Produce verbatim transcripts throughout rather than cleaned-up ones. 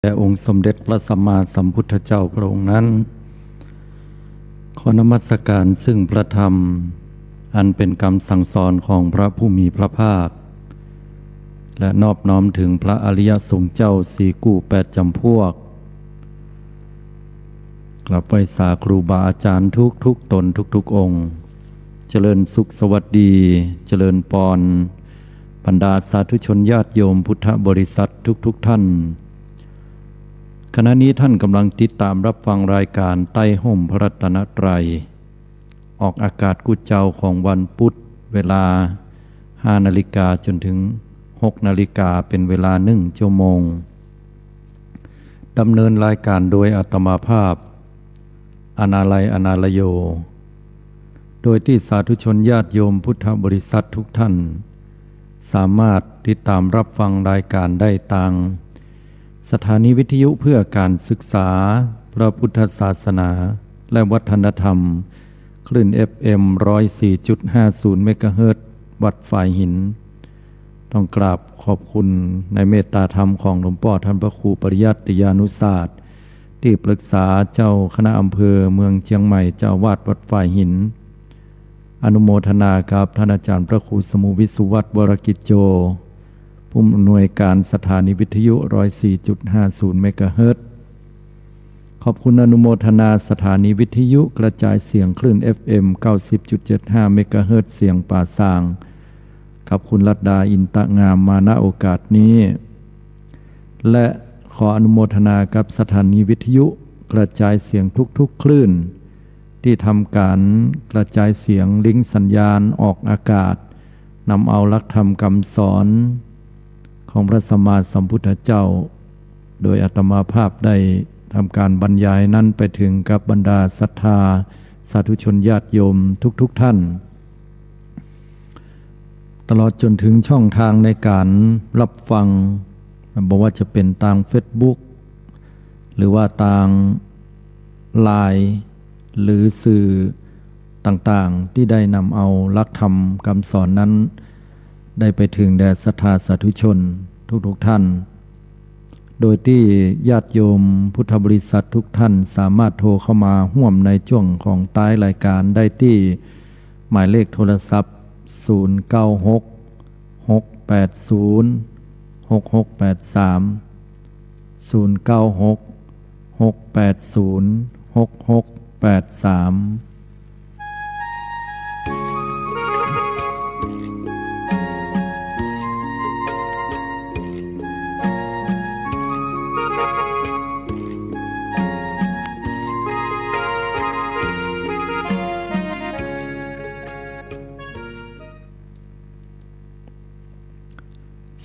แด่องค์สมเด็จพระสัมมาสัมพุทธเจ้าพระองค์นั้น ขอนมัสการซึ่งพระธรรม อันเป็นกำสั่งสอนของพระผู้มีพระภาค และนอบน้อมถึงพระอริยสงฆ์เจ้าสี่กู้แปดจำพวก กราบไหว้สาครูบาอาจารย์ทุกๆ ตนทุกๆ องค์ เจริญสุขสวัสดี เจริญปอน บรรดาสาธุชนญาติโยมพุทธบริษัททุกๆ ท่าน ขณะนี้ท่านกำลังติดตามรับฟังรายการใต้ฮ่มพระรัตนตรัย ออกอากาศกู้เจ๊าของวันพุธ เวลาห้านาฬิกาจนถึงหกนาฬิกา เป็นเวลาหนึ่งชั่วโมง ดำเนินรายการโดยอาตมาภาพ อนาลัย อนาลโย โดยตี้สาธุชนญาติโยมพุทธบริษัททุกท่าน สามารถติดตามรับฟังรายการได้ตางสถานีวิทยุเพื่อการศึกษาพระพุทธศาสนาและวัฒนธรรม คลื่น เอฟเอ็ม ร้อยสี่จุดห้าศูนย์ เมกะเฮิรตซ์ วัดฝายหิน ต้องกราบขอบคุณในเมตตาธรรมของหลวงป้อท่านพระครูปริยัติยานุศาสตร์ ตี้ปรึกษาเจ้าคณะอำเภอเมืองเจียงใหม่ เจ้าอาวาสวัดฝายหิน อนุโมทนากับท่านอาจารย์พระครูสมุวิสุวัฒน์ วรกิจโจ ผู้อำนวยการสถานีวิทยุ ร้อยสี่จุดห้าศูนย์ เมกะเฮิรตซ์ ขอบคุณอนุโมทนาสถานีวิทยุกระจายเสียงคลื่น เอฟเอ็ม เก้าสิบจุดเจ็ดห้า เมกะเฮิรตซ์ เสียงป่าซาง กับคุณลัดดา อินตะงาม มา ณ โอกาสนี้ และขออนุโมทนากับสถานีวิทยุกระจายเสียงทุกๆ คลื่น ตี้ทำก๋านกระจายเสียงลิงก์สัญญาณออกอากาศ นำเอาหลักธรรมกำสอนของพระสัมมาสัมพุทธเจ้า โดยอาตมาภาพได้ทำก๋านบรรยายนั้นไปถึงกับบรรดาศรัทธาสาธุชนญาติโยมทุกๆ ท่าน ตลอดจนถึงช่องทางในก๋านรับฟัง บ่ว่าจะเป๋นตางเฟซบุ๊ก หรือว่าตางไลน์ หรือสื่อต่างๆ ตี้ได้นำเอาหลักธรรมกำสอนนั้น ได้ไปถึงแด่ศรัทธาสาธุชนทุกๆ ท่าน โดยตี้ญาติโยมพุทธบริษัททุกท่านสามารถโทรเข้ามาฮ่วมในจ้วงของต๊ายรายก๋านได้ตี้หมายเลขโทรศัพท์ ศูนย์เก้าหก หกแปดศูนย์ หกหกแปดสาม ศูนย์เก้าหก หกแปดศูนย์ หกหกแปดสาม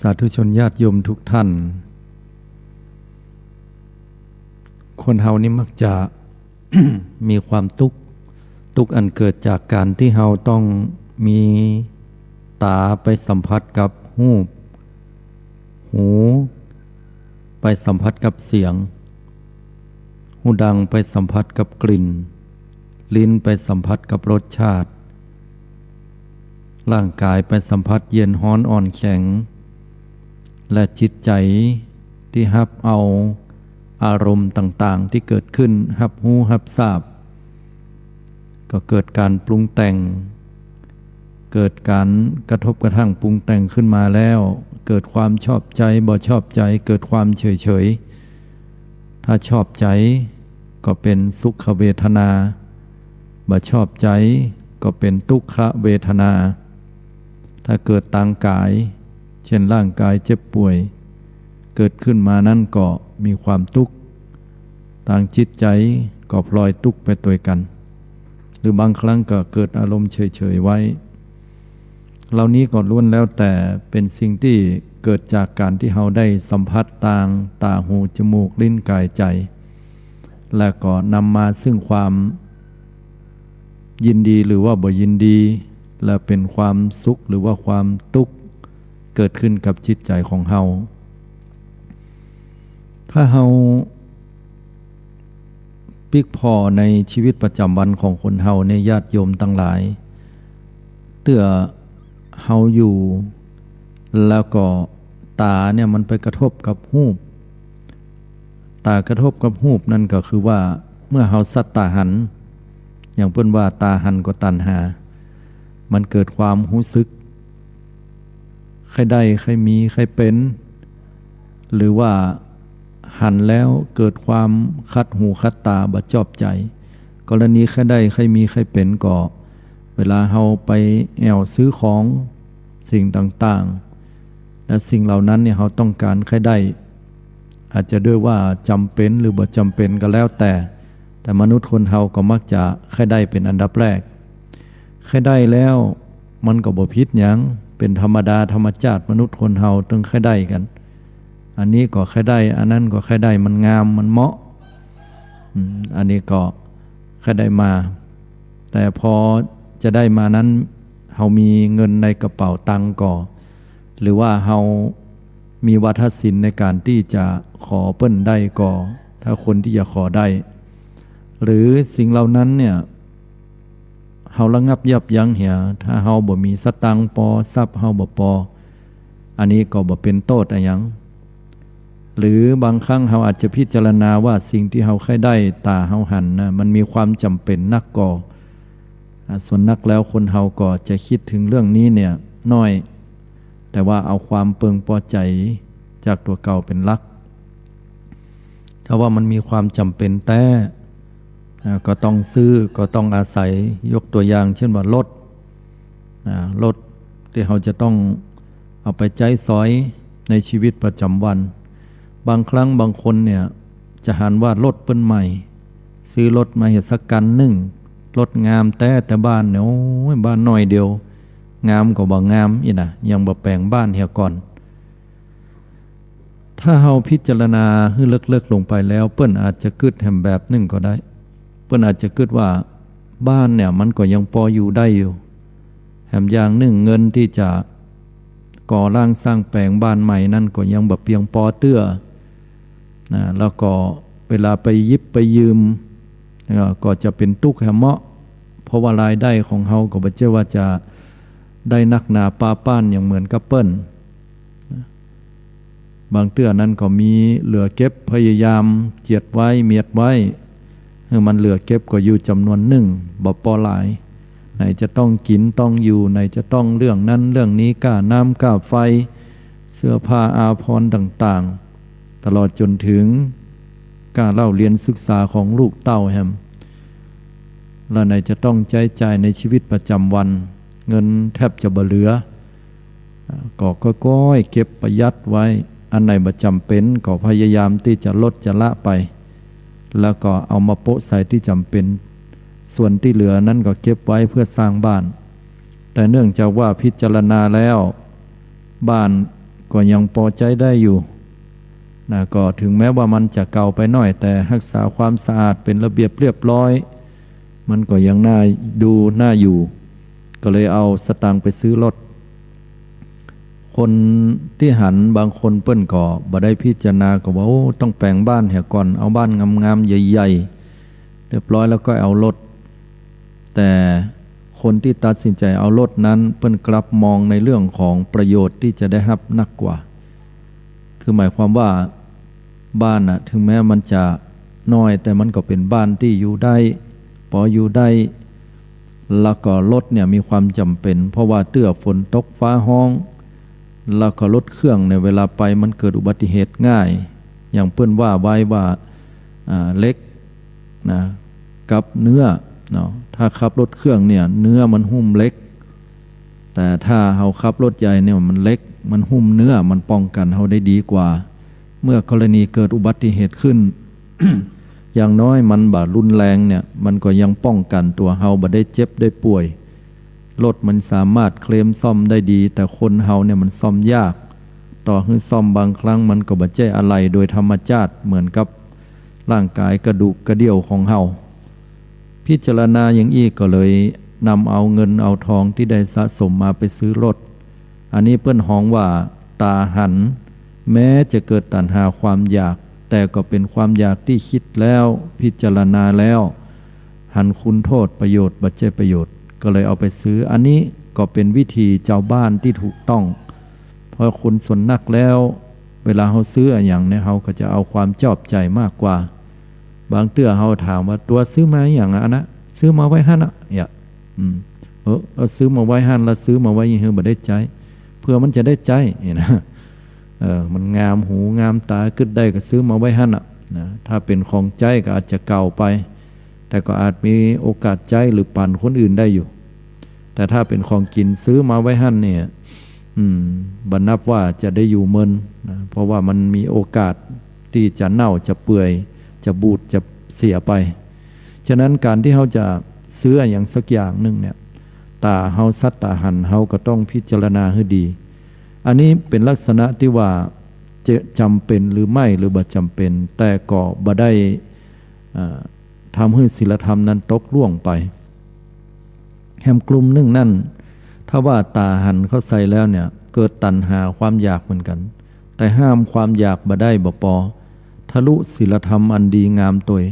สาธุชนญาติโยมทุกท่าน คนเฮานี่มักจะ มีความตุ๊กข์ ตุ๊กข์อันเกิดจากก๋านตี้เฮาต้องมีต๋าไปสัมผัสกับฮูป หูไปสัมผัสกับเสียง ฮูดังไปสัมผัสกับกลิ่น ลิ้นไปสัมผัสกับรสชาติ ร่างก๋ายไปสัมผัสเย็นฮ้อนอ่อนแข็ง และจิตใจ๋ตี้ฮับเอาอารมณ์ต่างๆ ตี้เกิดขึ้น ฮับฮู้ฮับซาบ ก็เกิดก๋านปรุงแต่ง เกิดก๋านกระทบกระทั่งปรุงแต่งขึ้นมาแล้ว เกิดความชอบใจ๋ บ่ชอบใจ๋ เกิดความเฉยๆ ถ้าชอบใจ๋ก็เป๋นสุขเวทนา บ่ชอบใจ๋ก็เป๋นตุ๊กขเวทนา ถ้าเกิดตางก๋าย เช่นร่างก๋ายเจ็บป่วย เกิดขึ้นมานั้นก็มีความตุ๊กข์ ตางจิตใจ๋ก็พลอยตุ๊กข์ไปตวยกั๋น หรือบางครั้งก็เกิดอารมณ์เฉยๆ ไว้ เหล่านี้ก็ล้วนแล้วแต่เป๋นสิ่งตี้เกิดจากก๋านตี้เฮาได้สัมผัสตางต๋า หู จมูก ลิ้น ก๋าย ใจ๋ และก็นำมาซึ่งความ ยินดีหรือว่าบ่ยินดี และเป๋นความสุขหรือว่าความตุ๊กข์ เกิดขึ้นกับจิตใจ๋ของเฮา ถ้าเฮาปิ๊กผ่อในชีวิตประจำวันของคนเฮาเนี่ย ญาติโยมตังหลาย เตื้อเฮาอยู่ แล้วก็ต๋าเนี่ยมันไปกระทบกับฮูป ตากระทบกับฮูปนั่นก็คือว่า เมื่อเฮาสักตาหัน อย่างเปิ้นว่าตาหันก็ตัณหา มันเกิดความฮู้สึก ใค่ได้ ใค่มี ใค่เป๋น หรือว่าหันแล้วเกิดความคัดหูคัดต๋าบ่ชอบใจ๋ กรณีใค่ได้ ใค่มี ใค่เป๋นก็ เวลาเฮาไปแอ่วซื้อของสิ่งต่างๆ และสิ่งเหล่านั้นเนี่ยเฮาต้องก๋านใค่ได้ อาจจะด้วยว่าจ๋ำเป๋นหรือบ่จ๋ำเป๋นก็แล้วแต่ แต่มนุษย์คนเฮาก็มักจะใค่ได้เป๋นอันดับแรก ใค่ได้แล้วมันก็บ่ผิดหยัง เป๋นธรรมดาธรรมชาติมนุษย์คนเฮาตึงใค่ได้กั๋น อันนี้ก็ใค่ได้ อันนั้นก็ใค่ได้ มันงาม มันเหมาะ อืม อันนี้ก็ใค่ได้มา แต่พอจะได้มานั้น เฮามีเงินในกระเป๋าตังค์ก่อ หรือว่าเฮามีวาทศิลป์ในก๋านตี้จะขอเปิ้นได้ก่อ ถ้าคนตี้จะขอได้ หรือสิ่งเหล่านั้นเนี่ย เฮาระงับยับยั้งเหีย ถ้าเฮาบ่มีสตางค์ปอ ทรัพย์เฮาบ่ปอ อันนี้ก็บ่เป๋นโต้ษอะหยัง หรือบางครั้งเฮาอาจจะพิจารณาว่าสิ่งตี้เฮาใค่ได้ต๋าเฮาหันนะ มันมีความจ๋ำเป๋นนักก่อ อ่า ส่วนนักแล้วคนเฮาก็จะกึ๊ดเถิงเรื่องนี้เนี่ยน้อย แต่ว่าเอาความเปิงปอใจ๋จากตั๋วเก่าเป๋นหลัก ถ้าว่ามันมีความจ๋ำเป๋นแต๊ อ่า ก็ต้องซื้อ ก็ต้องอาศัย ยกตั๋วอย่างเช่นว่ารถ อ่า รถตี้เฮาจะต้องเอาไปใจ๊สอยในชีวิตประจ๋ำวัน บางครั้งบางคนเนี่ยจะหันว่ารถเปิ้นใหม่ ซื้อรถมาเหียสักคันนึ่ง รถงามแต๊ แต่บ้านเนี่ย โอ้ย บ้านน้อยเดียว งามก็บ่งามอี้นะ ยังบ่แป๋งบ้านเหียก่อน ถ้าเฮาพิจารณาหื้อเลิกๆ ลงไปแล้ว เปิ้นอาจจะกึ๊ดแหมแบบนึ่งก็ได้ เปิ้นอาจจะกึ๊ดว่าบ้านเนี่ยมันก็ยังปออยู่ได้อยู่ แหมอย่างนึ่งเงินตี้จะก่อร่างสร้างแป๋งบ้านใหม่นั้นก็ยังบ่เปียงปอเตื้อ นะ แล้วก็เวลาไปหยิบไปยืม เอ่อ ก็จะเป๋นตุ๊กข์แหมเมาะ เพราะว่ารายได้ของเฮาก็บ่ใจ้ว่าจะได้นักหนาปาป้านอย่างเหมือนกับเปิ้น บางเตื้อนั้นก็มีเหลือเก็บ พยายามเจียดไว้ เมียดไว้ หื้อมันเหลือเก็บก็อยู่จ๋ำนวนนึ่ง บ่ปอหลาย ไหนจะต้องกิ๋นต้องอยู่ ไหนจะต้องเรื่องนั้นเรื่องนี้ ก้าน้ำก้าไฟ เสื้อผ้าอาภรณ์ต่างๆ ตลอดจ๋นเถิงก้าเล่าเรียนศึกษาของลูกเต้าแหม แล้วไหนจะต้องใจ๊จ่ายในชีวิตประจ๋ำวัน เงินแทบจะบ่เหลือ อ่า ก็ก้อยๆ เก็บประหยัดไว้ อันไหนบ่จ๋ำเป๋นก็พยายามตี้จะลดจะละไป แล้วก็เอามาโปะใส่ตี้จ๋ำเป๋น ส่วนตี้เหลือนั้นก็เก็บไว้เพื่อสร้างบ้าน แต่เนื่องจากว่าพิจารณาแล้ว บ้านก็ยังปอใจ๊ได้อยู่ นะ ก็ถึงแม้ว่ามันจะเก่าไปหน้อย แต่ฮักษาความสะอาดเป๋นระเบียบเรียบร้อย มันก็ยังน่าดูน่าอยู่ ก็เลยเอาสตางค์ไปซื้อรถ คนตี้หันบางคนเปิ้นก็บ่ได้พิจารณา ก็ว่า โอ้ ต้องแป๋งบ้านเหียก่อน เอาบ้านงามๆ ใหญ่ๆ เรียบร้อยแล้วก็เอารถ แต่คนตี้ตัดสินใจ๋เอารถนั้น เปิ้นกลับมองในเรื่องของประโยชน์ตี้จะได้ฮับนักกว่า คือหมายความว่าบ้านน่ะ ถึงแม้มันจะน้อย แต่มันก็เป๋นบ้านตี้อยู่ได้ ปออยู่ได้ แล้วก็รถเนี่ยมีความจ๋ำเป๋น เพราะว่าเตื้อฝนตกฟ้าฮ้อง แล้วก็รถเครื่องเนี่ยเวลาไปมันเกิดอุบัติเหตุง่าย อย่างเปิ้นว่าไว้ว่า อ่า เหล็ก นะ กับเนื้อเนาะ ถ้าขับรถเครื่องเนี่ย เนื้อมันหุ้มเหล็ก แต่ถ้าเฮาขับรถใหญ่เนี่ย มันเหล็ก มันหุ้มเนื้อ มันป้องกั๋นเฮาได้ดีกว่า เมื่อกรณีเกิดอุบัติเหตุขึ้น อย่างน้อยมันบ่รุนแรงเนี่ย มันก็ยังป้องกั๋นตั๋วเฮาบ่ได้เจ็บได้ป่วย รถมันสามารถเคลมซ่อมได้ดี แต่คนเฮาเนี่ยมันซ่อมยาก ต่อหื้อซ่อมบางครั้งมันก็บ่ใจ้อะไหล่โดยธรรมชาติเหมือนกับร่างก๋ายกระดูกกระเดี่ยวของเฮา พิจารณาอย่างอี้ก็เลยนำเอาเงินเอาทองตี้ได้สะสมมาไปซื้อรถ อันนี้เปิ้นฮ้องว่าต๋าหัน แม้จะเกิดตัณหาความอยาก แต่ก็เป๋นความอยากตี้กึ๊ดแล้ว พิจารณาแล้ว หันคุณโต้ษประโยชน์บ่ใจ้ประโยชน์ ก็เลยเอาไปซื้อ อันนี้ก็เป๋นวิธีจาวบ้านตี้ถูกต้อง เพราะคนส่วนนักแล้ว เวลาเฮาซื้ออะหยังเนี่ย เฮาก็จะเอาความจอบใจ๋มากกว่า บางเตื้อเฮาถามว่า ตั๋วซื้อมาอะหยังอะ อันนะ ซื้อมาไว้หั้นอะ เนี่ย อืม เออ เออ ซื้อมาไว้หั้น แล้วซื้อมาไว้หื้อบ่ได้ใจ๊ เผื่อมันจะได้ใจ๊ เนี่ยนะ เออ มันงามหูงามตา กึ๊ดได้ก็ซื้อมาไว้หั้นอะ นะ ถ้าเป๋นของใจ๊ก็อาจจะเก่าไป แต่ก็อาจมีโอกาสใจ๊หรือปั๋นคนอื่นได้อยู่ แต่ถ้าเป๋นของกิ๋นซื้อมาไว้หั้นเนี่ย อืม บ่นับว่าจะได้อยู่เมินนะ เพราะว่ามันมีโอกาสตี้จะเน่า จะเปื่อย จะบูด จะเสียไป ฉะนั้นก๋านตี้เฮาจะซื้ออะหยังสักอย่างนึ่งเนี่ย ต๋าเฮาสัตตาหันเฮาก็ต้องพิจารณาหื้อดี อันนี้เป๋นลักษณะตี้ว่าจะจ๋ำเป๋นหรือไม่ หรือบ่จ๋ำเป๋น แต่ก็บ่ได้ อ่า ทำหื้อศีลธรรมนั้นตกล่วงไป แหมกลุ่มนึ่งนั้น ถ้าว่าต๋าหันเข้าใส่แล้วเนี่ย เกิดตัณหาความอยากเหมือนกั๋น แต่ห้ามความอยากบ่ได้บ่ปอ ทะลุศีลธรรมอันดีงามตวย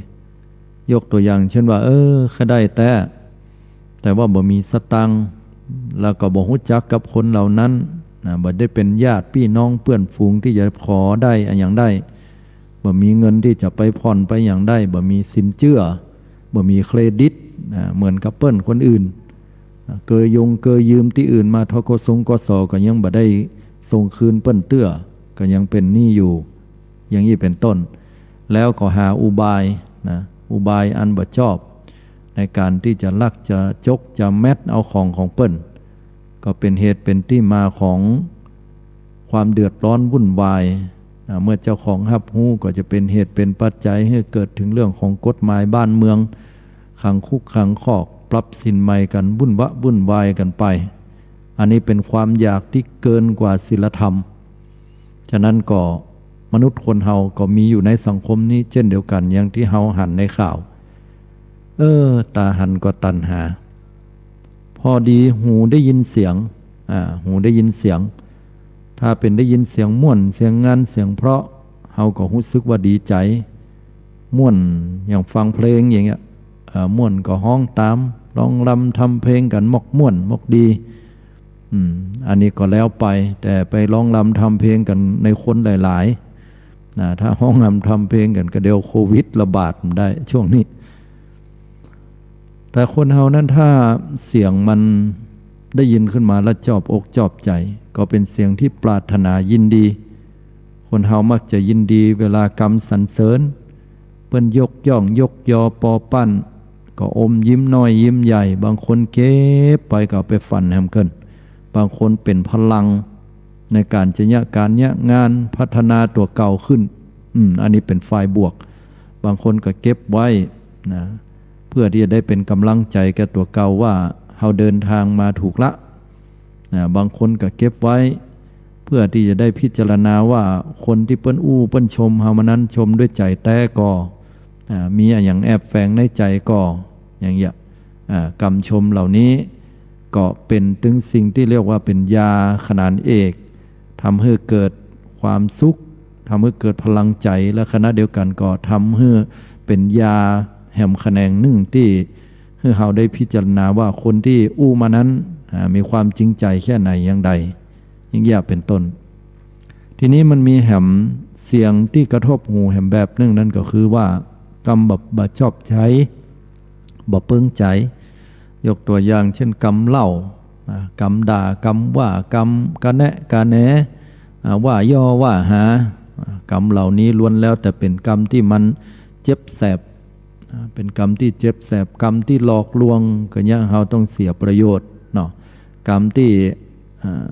ยกตั๋วอย่างเช่นว่า เออ ข้าได้แต๊ แต่ว่าบ่มีสตางค์ แล้วก็บ่ฮู้จักกับคนเหล่านั้นนะ บ่ได้เป๋นญาติปี้น้องเปื้อนฝูงตี้จะขอได้อะหยังได้ บ่มีเงินตี้จะไปผ่อนไปหยังได้ บ่มีสินเจื้อ บ่มีเครดิตนะ เหมือนกับเปิ้นคนอื่นนะ เกยยงเกยยืมตี้อื่นมา ธ.ก.สง ธ.ก.ส ก็ยังบ่ได้ส่งคืนเปิ้นเตื้อ ก็ยังเป๋นหนี้อยู่ อย่างอี้เป๋นต้น แล้วก็หาอุบายนะ อุบายอันบ่ชอบ ในก๋านตี้จะลัก จะจก จะแม็ดเอาของของเปิ้น ก็เป๋นเหตุเป๋นตี้มาของความเดือดร้อนวุ่นวาย อ่า เมื่อเจ้าของฮับฮู้ก็จะเป๋นเหตุเป๋นปัจจัยหื้อเกิดเถิงเรื่องของกฎหมายบ้านเมือง ขังคุกขังคอก ปรับสินใหม่กั๋น วุ่นวะวุ่นวายกั๋นไป อันนี้เป๋นความอยากตี้เกินกว่าศีลธรรม ฉะนั้นก็มนุษย์คนเฮาก็มีอยู่ในสังคมนี้เจ้นเดียวกั๋น อย่างตี้เฮาหันในข่าว เออ ต๋าหันก็ตัณหา พอดีหูได้ยินเสียง อ่า หูได้ยินเสียง ถ้าเป๋นได้ยินเสียงม่วน เสียงงัน เสียงเพราะ เฮาก็ฮู้สึกว่าดีใจ๋ ม่วน อย่างฟังเพลงอย่างเงี้ย เอ่อ ม่วนก็ฮ้องต๋าม ร้องรำทำเพลงกั๋นมอกม่วนมอกดี อืม อันนี้ก็แล้วไป แต่ไปร้องรำทำเพลงกั๋นในคนหลายๆ นะ ถ้าฮ้องรำทำเพลงกั๋นก็เดี๋ยวโควิดระบาดได้ช่วงนี้ แต่คนเฮานั้นถ้าเสียงมันได้ยินขึ้นมาแล้วจอบอกจอบใจ๋ ก็เป๋นเสียงตี้ปรารถนายินดี คนเฮามักจะยินดีเวลากำสรรเสริญ เปิ้นยกย่องยกยอปอปั้น ก็อมยิ้มน้อยยิ้มใหญ่ บางคนเก็บไปก็เอาไปฝันแหมเกิน บางคนเป๋นพลังในก๋านจะเยียะก๋านเยียะงาน พัฒนาตั๋วเก่าขึ้น อืม อันนี้เป๋นฝ่ายบวก บางคนก็เก็บไว้นะ เพื่อตี้จะได้เป๋นก๋ำลังใจ๋แก่ตั๋วเก่าว่าเฮาเดินตางมาถูกละนะ บางคนก็เก็บไว้ เพื่อตี้จะได้พิจารณาว่าคนตี้เปิ้นอู้เปิ้นชมเฮามานั้นชมด้วยใจ๋แต๊ก่อ อ่า มีอะหยังแอบแฝงในใจ๋ก่อ อย่างเยียะ อ่า กำชมเหล่านี้ก็เป๋นตึงสิ่งตี้เรียกว่าเป๋นยาขนานเอก ทำหื้อเกิดความสุข ทำหื้อเกิดพลังใจ๋ และขณะเดียวกั๋นก็ทำหื้อเป๋นยาแหมขนงนึ่งตี้หื้อเฮาได้พิจารณาว่าคนตี้อู้มานั้น อ่า มีความจริงใจ๋แค่ไหนอย่างใด อย่างเยียะเป๋นต้น ทีนี้มันมีแหมเสียงตี้กระทบหูแหมแบบนึ่ง นั้นก็คือว่ากำบ่ บ่ชอบใจ๋ บ่เปิงใจ๋ ยกตั๋วอย่างเช่นกำเล่า อ่า กำด่า กำว่ากำกะแนะกะแหน อ่า ว่าย่อว่าหา อ่า กำเหล่านี้ล้วนแล้วแต่เป๋นกำตี้มันเจ็บแสบ อ่า เป๋นกำตี้เจ็บแสบ กำตี้หลอกลวง ก็เยียะเฮาต้องเสียประโยชน์เนาะ กำตี้ อ่า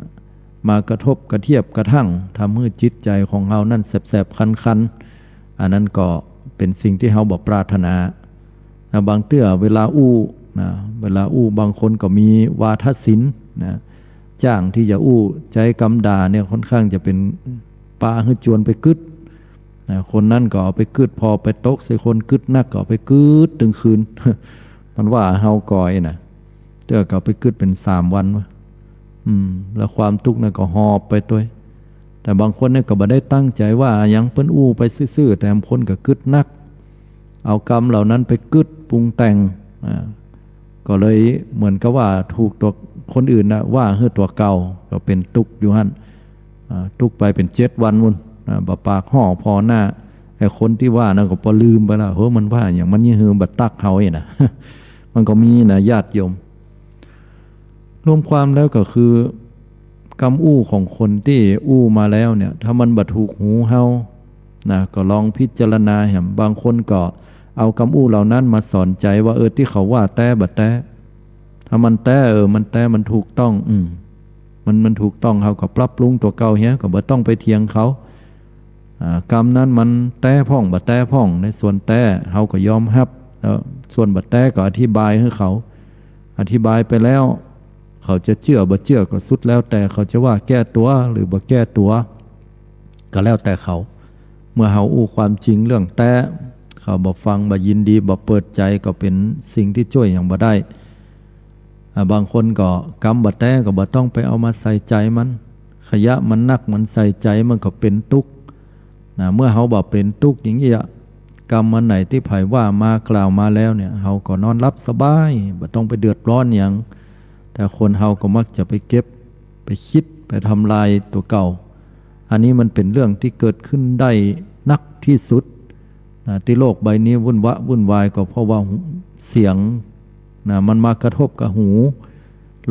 มากระทบกระเทียบกระทั่ง ทำหื้อจิตใจ๋ของเฮานั้นแสบๆ คันๆ อันนั้นก็เป๋นสิ่งตี้เฮาบ่ปรารถนา นะ บางเตื้อเวลาอู้นะ เวลาอู้บางคนก็มีวาทศิลป์นะ จ้างตี้จะอู้ ใจ๊กำด่าเนี่ยค่อนข้างจะเป๋นปาหื้อจวนไปกึ๊ดนะ คนนั้นก็เอาไปกึ๊ด พอไปตกใส่คนกึ๊ดนักก็เอาไปกึ๊ดตึงคืน มันว่าเฮาก่อยนะ เตื้อก็เอาไปกึ๊ดเป๋นสามวันวะ อืม แล้วความตุ๊กข์นั้นก็หอบไปตวย แต่บางคนเนี่ยก็บ่ได้ตั้งใจ๋ว่าหยัง เปิ้นอู้ไปซื่อๆ แต่บางคนก็กึ๊ดนัก เอากำเหล่านั้นไปกึ๊ดปรุงแต่ง อ่า ก็เลยเหมือนกับว่าถูกตั๋วคนอื่นนะว่าหื้อตั๋วเก่า ก็เป๋นตุ๊กข์อยู่หั้น อ่า ตุ๊กข์ไปเป๋นเจ็ดวันปู้น อ่า บ่ปากฮ้อผ่อหน้า ไอ้คนตี้ว่านั้นก็ปอลืมไปละ เฮ้อ มันว่าหยัง มันยี่หือบ่ตักเฮาอี้นะ มันก็มีนะ ญาติโยม รวมความแล้วก็คือ กำอู้ของคนตี้อู้มาแล้วเนี่ย ถ้ามันบ่ถูกหูเฮานะ ก็ลองพิจารณาแหม บางคนก็เอากำอู้เหล่านั้นมาสอนใจ๋ว่า เออ ตี้เขาว่าแต๊บ่แต๊ ถ้ามันแต๊ เออ มันแต๊ มันถูกต้อง อืม มัน มันถูกต้อง เฮาก็ปรับปรุงตั๋วเก่าเหีย ก็บ่ต้องไปเถียงเขา อ่า กำนั้นมันแต๊พ่อง บ่แต๊พ่อง ในส่วนแต๊ เฮาก็ยอมฮับ แล้วส่วนบ่แต๊ก็อธิบายหื้อเขา อธิบายไปแล้ว เขาจะเจื้อบ่เจื้อก็สุดแล้วแต่ เขาจะว่าแก้ตั๋วหรือบ่แก้ตั๋ว ก็แล้วแต่เขา เมื่อเฮาอู้ความจริงเรื่องแต๊ เขาบ่ฟัง บ่ยินดี บ่เปิดใจ๋ ก็เป๋นสิ่งตี้จ้วยหยังบ่ได้ อ่า บางคนก็กำบ่แต๊ก็บ่ต้องไปเอามาใส่ใจ๋มัน ขยะมันนัก มันใส่ใจ๋มันก็เป๋นตุ๊กข์นะ เมื่อเฮาบ่เป๋นตุ๊กข์อย่างอี้อะ กำอันไหนตี้ใผว่ามากล่าวมาแล้วเนี่ย เฮาก็นอนหลับสบาย บ่ต้องไปเดือดร้อนหยัง แต่คนเฮาก็มักจะไปเก็บ ไปคิด ไปทำลายตั๋วเก่า อันนี้มันเป๋นเรื่องตี้เกิดขึ้นได้นักตี้สุดนะ ตี้โลกใบนี้วุ่นวะวุ่นวายก็เพราะว่าเสียงนะ มันมากระทบกับหู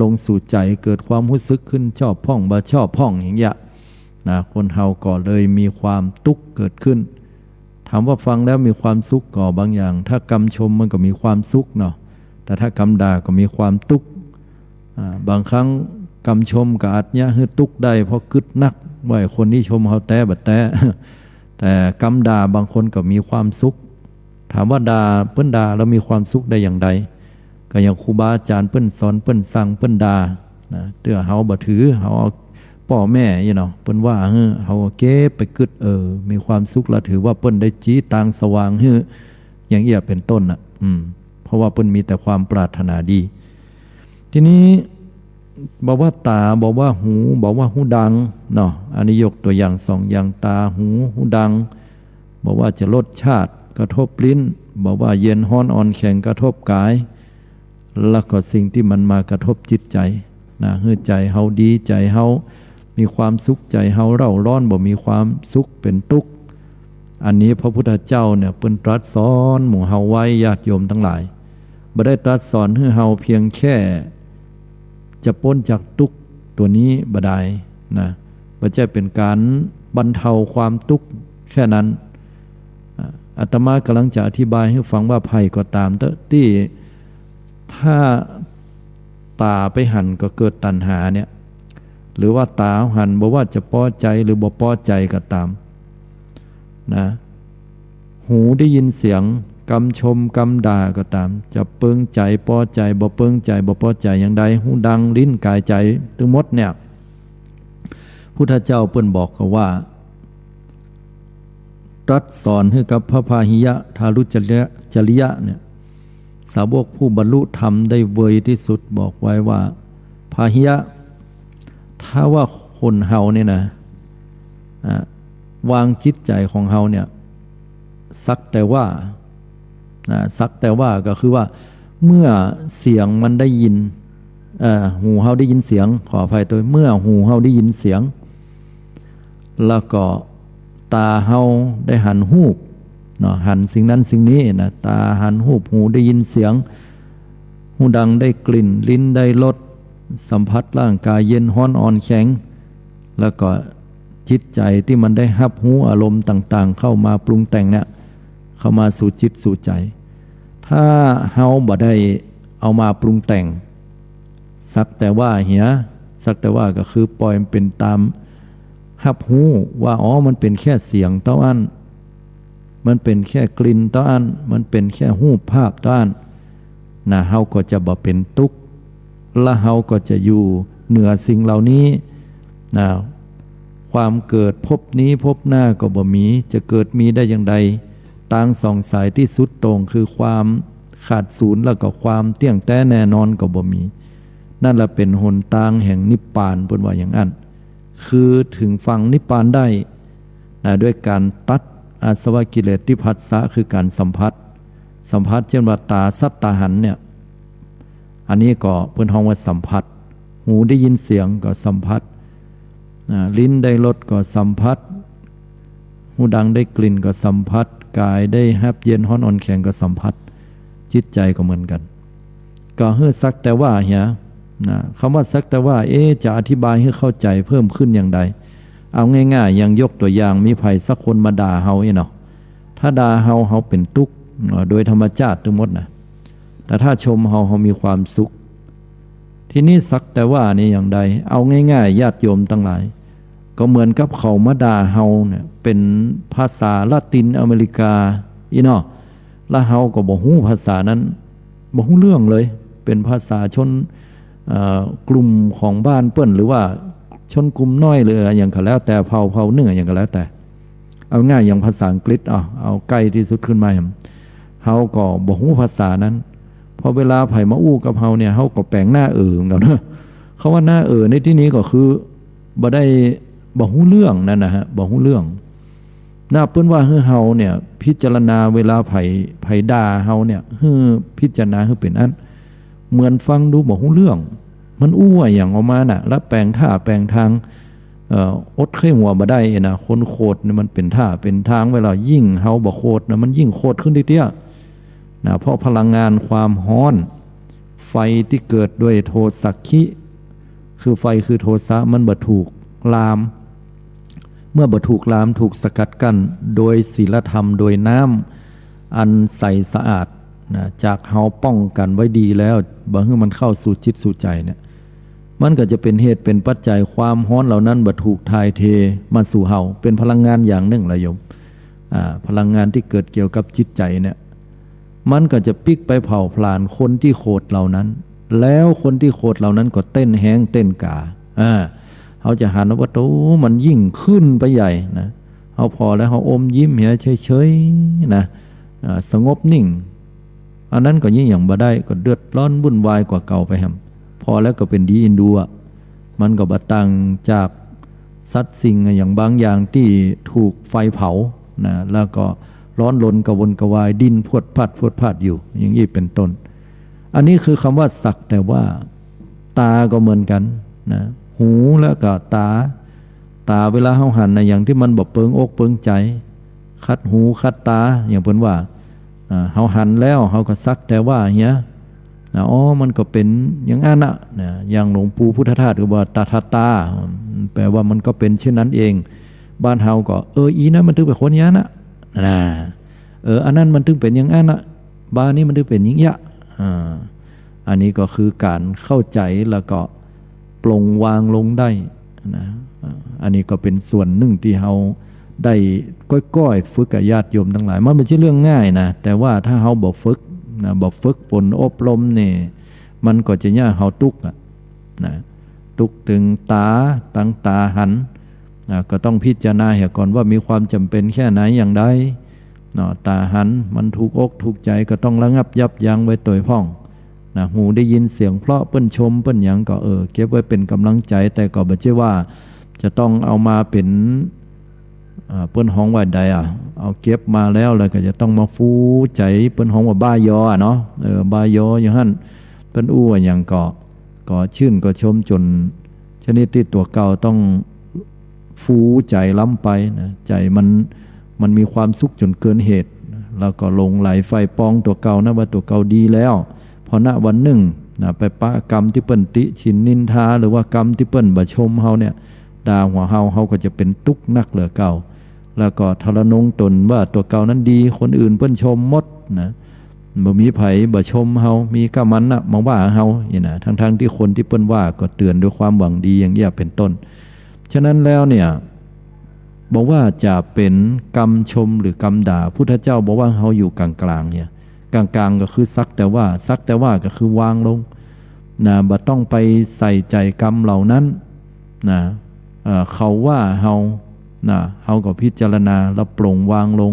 ลงสู่ใจ๋ เกิดความฮู้สึกขึ้นชอบพ่องบ่ชอบพ่องอย่างเงี้ยนะ คนเฮาก็เลยมีความตุ๊กข์เกิดขึ้น ถามว่าฟังแล้วมีความสุขก็บางอย่าง ถ้ากำชมมันก็มีความสุขเนาะ แต่ถ้ากำด่าก็มีความตุ๊กข์ อ่า บางครั้งกำชมก็อาจเยียะหื้อตุ๊กข์ได้ เพราะกึ๊ดนักว่าไอ้คนนี้ชมเฮาแต๊บ่แต๊ แต่กำด่าบางคนก็มีความสุข ถามว่าด่า เปิ้นด่าแล้วมีความสุขได้อย่างใด ก็อย่างครูบาอาจ๋ารย์เปิ้นสอน เปิ้นสั่ง เปิ้นด่านะ เตื้อเฮาบ่ถือ เฮาเอาป้อแม่อี้เนาะ เปิ้นว่าหื้อ เฮาก็เก็บไปกึ๊ด เออ มีความสุขละ ถือว่าเปิ้นได้จี้ตางสว่างหื้อ อย่างอี้เป๋นต้นน่ะ อืม เพราะว่าเปิ้นมีแต่ความปรารถนาดี ทีนี้ บ่ว่าต๋า บ่ว่าหู บ่ว่าฮูดังเนาะ อันนี้ยกตั๋วอย่างสองอย่าง ต๋า หู ฮูดัง บ่ว่าจะรสชาติกระทบลิ้น บ่ว่าเย็นฮ้อนอ่อนแข็งกระทบก๋าย แล้วก็สิ่งตี้มันมากระทบจิตใจ๋นะ หื้อใจ๋เฮาดี ใจ๋เฮามีความสุข ใจ๋เฮาเร่าร้อน บ่มีความสุข เป๋นตุ๊กข์ อันนี้พระพุทธเจ้าเนี่ยเปิ้นตรัสสอนหมู่เฮาไว้ ญาติโยมตังหลาย บ่ได้ตรัสสอนหื้อเฮาเพียงแค่จะป๊นจากตุ๊กข์ตั๋วนี้บ่ดายนะ บ่ใจ้เป๋นก๋านบรรเทาความตุ๊กข์แค่นั้น อ่า อาตมากำลังจะอธิบายหื้อฟังว่าใผก็ต๋ามเต๊อะตี้ ถ้าต๋าไปหันก็เกิดตัณหาเนี่ย หรือว่าต๋าหันบ่ว่าจะปอใจ๋หรือบ่ปอใจ๋ก็ต๋ามนะ หูได้ยินเสียง กำชมกำด่าก็ต๋าม จะเปิงใจ๋ปอใจ๋ บ่เปิงใจ๋บ่ปอใจ๋อย่างใด ฮูดัง ลิ้น ก๋าย ใจ๋ ตึงหมดเนี่ย พุทธเจ้าเปิ้นบอกก็ว่า ตรัสสอนหื้อกับพระพาหิยะทารุจริยะ จริยะเนี่ย สาวกผู้บรรลุธรรมได้เวยตี้สุดบอกไว้ว่า พาหิยะ ถ้าว่าคนเฮาเนี่ยนะ อ่ะ วางจิตใจ๋ของเฮาเนี่ย สักแต่ว่า นะ สักแต่ว่าก็คือว่า เมื่อเสียงมันได้ยิน เอ่อ หูเฮาได้ยินเสียง ขออภัย โตย เมื่อหูเฮาได้ยินเสียง แล้วก็ต๋าเฮาได้หันฮูปเนาะ หันสิ่งนั้นสิ่งนี้นะ ต๋าหันฮูป หูได้ยินเสียง ฮูดังได้กลิ่น ลิ้นได้รส สัมผัสร่างก๋ายเย็นฮ้อนอ่อนแข็ง แล้วก็จิตใจ๋ตี้มันได้ฮับฮู้อารมณ์ต่างๆ เข้ามาปรุงแต่งเนี่ย เข้ามาสู่จิตสู่ใจ๋ ถ้าเฮาบ่ได้เอามาปรุงแต่ง สักแต่ว่าเหีย สักแต่ว่าก็คือปล่อยมันเป๋นต๋ามฮับฮู้ว่า อ๋อ มันเป๋นแค่เสียงเต้าอั้น มันเป๋นแค่กลิ่นเต้าอั้น มันเป๋นแค่ฮูปภาพเต้าอั้น นะ เฮาก็จะบ่เป๋นตุ๊กข์ และเฮาก็จะอยู่เหนือสิ่งเหล่านี้ นะ ความเกิดภพนี้ภพหน้าก็บ่มี จะเกิดมีได้อย่างใด ตางสองสายตี้สุดโต่งคือความขาดสูญ แล้วก็ความเตี้ยงแต๊แน่นอนก็บ่มี นั่นแหละเป๋นหนตางแห่งนิพพาน เปิ้นว่าอย่างนั้น คือเถิงฝั่งนิพพานได้ นะ ด้วยก๋านตัดอาสวะกิเลสตี้ผัสสะ คือก๋านสัมผัส สัมผัสเช่นว่าต๋าสัตว์ต๋าหันเนี่ย อันนี้ก็เปิ้นฮ้องว่าสัมผัส หูได้ยินเสียงก็สัมผัส อ่า ลิ้นได้รสก็สัมผัส หูดังได้กลิ่นก็สัมผัส ก๋ายได้ฮับเย็นฮ้อนอ่อนแข็งก็สัมผัส จิตใจ๋ก็เหมือนกั๋น ก็หื้อสักแต่ว่าเหีย นะ กำว่าสักแต่ว่า เอ๊ะ จะอธิบายหื้อเข้าใจ๋เพิ่มขึ้นอย่างใด เอาง่ายๆ อย่างยกตั๋วอย่าง มีใผสักคนมาด่าเฮาอี้เนาะ ถ้าด่าเฮา เฮาเป๋นตุ๊กข์ เอ่อ โดยธรรมจาติตึงหมดนะ แต่ถ้าชมเฮา เฮามีความสุข ทีนี้สักแต่ว่านี่อย่างใด เอาง่ายๆ ญาติโยมตังหลาย ก็เหมือนกับเขามาด่าเฮาเนี่ย เป๋นภาษาละตินอเมริกาอี้เนาะ แล้วเฮาก็บ่ฮู้ภาษานั้น บ่ฮู้เรื่องเลย เป๋นภาษาชน เอ่อ กลุ่มของบ้านเปิ้น หรือว่าชนกลุ่มน้อย หรืออะหยังก็แล้วแต่ เผ่า เผ่านึ่งอะหยังก็แล้วแต่ เอาง่ายอย่างภาษาอังกฤษ เอา เอาใก้ตี้สุดขึ้นมา เฮาก็บ่ฮู้ภาษานั้น พอเวลาใผมาอู้กับเฮาเนี่ย เฮาก็แป๋งหน้าเอ๋อเหมือนกั๋นเนาะ กำว่าหน้าเอ๋อในตี้นี้ก็คือ บ่ได้ บ่ฮู้เรื่องนั้นนะฮะ บ่ฮู้เรื่อง นะ เปิ้นว่าหื้อเฮาเนี่ย พิจารณาเวลาใผ ใผด่าเฮาเนี่ย หื้อพิจารณาหื้อเป๋นอั้น เหมือนฟังดูบ่ฮู้เรื่อง มันอู้อะหยังออกมาน่ะ แล้วแป๋งท่าแป๋งทาง เอ่อ อดเคืองหัวบ่ได้นะ คนโขดเนี่ยมันเป๋นท่าเป๋นทาง เวลายิ่งเฮาบ่โขดนะ มันยิ่งโขดขึ้นเตี้ยๆ นะ เพราะพลังงานความฮ้อน ไฟตี้เกิดด้วยโทสักขิ คือไฟคือโทสะ มันบ่ถูกลาม เมื่อบ่ถูกลาม ถูกสกัดกั้นโดยศีลธรรม โดยน้ำอันใสสะอาด นะ จากเฮาป้องกันไว้ดีแล้ว บ่หื้อมันเข้าสู่จิตสู่ใจ๋เนี่ย มันก็จะเป๋นเหตุเป๋นปัจจัย ความฮ้อนเหล่านั้นบ่ถูกถ่ายเทมาสู่เฮา เป๋นพลังงานอย่างนึ่งละโยม อ่า พลังงานตี้เกิดเกี่ยวกับจิตใจ๋เนี่ย มันก็จะปิ๊กไปเผาผลาญคนตี้โขดเหล่านั้น แล้วคนตี้โขดเหล่านั้นก็เต้นแฮ้งเต้นก๋า อ่า เฮาจะหันว่า โอ้ มันยิ่งขึ้นไปใหญ่นะ เฮาผ่อแล้วเฮาอมยิ้มเหียเฉยๆ นะ อ่า สงบนิ่ง อันนั้นก็ยิ่งหยังบ่ได้ ก็เดือดร้อนวุ่นวายกว่าเก่าไปแหม ผ่อแล้วก็เป๋นดีอินดูอะ มันก็บ่ต่างจากสัตว์สิ่งอะหยังบางอย่างตี้ถูกไฟเผานะ แล้วก็ร้อนรนกระวนกระวาย ดิ้นพรวดพราดพรวดพราดอยู่ อย่างอี้เป๋นต้น อันนี้คือกำว่าสักแต่ว่า ตาก็เหมือนกั๋นนะ หูแล้วก็ตา ตาเวลาเฮาหันนะ อย่างตี้มันบ่เปิงอกเปิงใจ๋ ขัดหูขัดตา อย่างเปิ้นว่า อ่า เฮาหันแล้ว เฮาก็สักแต่ว่าเหีย นะ อ๋อ มันก็เป๋นอย่างอั้นน่ะ นะ อย่างหลวงปู่พุทธทาสก็ว่า ตถาตา แปลว่ามันก็เป๋นเช่นนั้นเอง บ้านเฮาก็ เออ อีนั้นมันตึงเป๋นคนอย่างอั้นน่ะ นะ เออ อันนั้นมันตึงเป๋นอย่างอั้นน่ะ บ้านนี้มันตึงเป๋นอย่างเยียะ อ่า อันนี้ก็คือก๋านเข้าใจ๋แล้วก็ปลงวางลงได้นะ อ่า อันนี้ก็เป๋นส่วนนึ่งตี้เฮาได้ก้อยๆ ฝึกกับญาติโยมตังหลาย มันบ่ใจ้เรื่องง่ายนะ แต่ว่าถ้าเฮาบ่ฝึกนะ บ่ฝึกฝนอบรมนี่ มันก็จะเยียะหื้อเฮาตุ๊กข์อะนะ ตุ๊กข์ตึงตา ตังตาหันนะ ก็ต้องพิจารณาเหียก่อนว่ามีความจ๋ำเป๋นแค่ไหนอย่างใด เนาะ ตาหันมันถูกอกถูกใจ๋ ก็ต้องระงับยับยั้งไว้ตวยพ่องนะ หูได้ยินเสียงเพราะเปิ้นชมเปิ้นหยังก็ เออ เก็บไว้เป๋นก๋ำลังใจ๋ แต่ก็บ่ใจ้ว่าจะต้องเอามาเป๋น อ่า เปิ้นฮ้องว่าใดอะ เอาเก็บมาแล้ว แล้วก็จะต้องมาฟูใจ๋ เปิ้นฮ้องว่าบ้ายออะเนาะ เออ บ้ายออยู่หั้น เปิ้นอู้ว่าหยังก็ ก็ชื่นก็ชมจ๋นชนิดตี้ตั๋วเก่าต้อง ฟูใจ๋ล้ำไปนะ ใจ๋มัน มันมีความสุขจ๋นเกินเหตุนะ แล้วก็หลงใหลใฝ่ปองตั๋วเก่านะ ว่าตั๋วเก่าดีแล้ว พอณวันนึ่งนะ ไปปะกำตี้เปิ้นติฉินนินทา หรือว่ากำตี้เปิ้นบ่ชมเฮาเนี่ย ด่าหัวเฮา เฮาก็จะเป๋นตุ๊กข์นักเหลือเก่า แล้วก็ทรนงต๋นว่าตั๋วเก่านั้นดี คนอื่นเปิ้นชมหมดนะ บ่มีใผบ่ชมเฮา มีก้ามันนะมาว่าเฮา นี่นะ ทั้งๆ ตี้คนตี้เปิ้นว่าก็เตื๋อนด้วยความหวังดีอย่างอี้เป๋นต้น ฉะนั้นแล้วเนี่ย บ่ว่าจะเป๋นกำชมหรือกำด่า พุทธเจ้าบอกว่าเฮาอยู่ก๋างๆ เนี่ย ก๋างๆ ก็คือสักแต่ว่า สักแต่ว่าก็คือวางลงนะ บ่ต้องไปใส่ใจ๋กำเหล่านั้นนะ เอ่อ เขาว่าเฮานะ เฮาก็พิจารณาแล้วปลงวางลง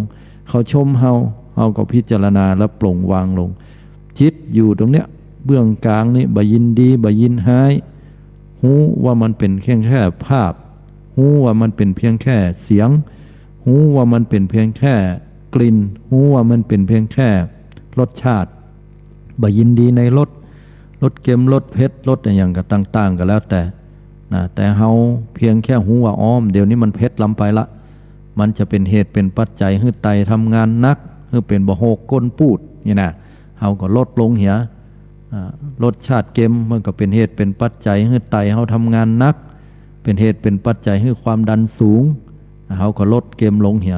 เขาชมเฮา เฮาก็พิจารณาแล้วปลงวางลง จิตอยู่ตรงเนี้ย เบื้องก๋างนี่ บ่ยินดี บ่ยินฮ้าย ฮู้ว่ามันเป๋นเพียงแค่ภาพ ฮู้ว่ามันเป๋นเพียงแค่เสียง ฮู้ว่ามันเป๋นเพียงแค่กลิ่น ฮู้ว่ามันเป๋นเพียงแค่รสชาติ บ่ยินดีในรส รสเค็ม รสเผ็ด รสอะหยังก็ต่างๆ ก็แล้วแต่นะ แต่เฮาเพียงแค่ฮู้ว่า อ้อ เดี๋ยวนี้มันเผ็ดล้ำไปละ มันจะเป๋นเหตุเป๋นปัจจัยหื้อไตทำงานหนัก หื้อเป๋นบ่าโหกก้นปูดนี่นะ เฮาก็ลดลงเหีย อ่า รสชาติเก็มมันก็เป๋นเหตุเป๋นปัจจัยหื้อไตเฮาทำงานหนัก เป๋นเหตุเป๋นปัจจัยหื้อความดันสูง เฮาก็ลดเก็มลงเหีย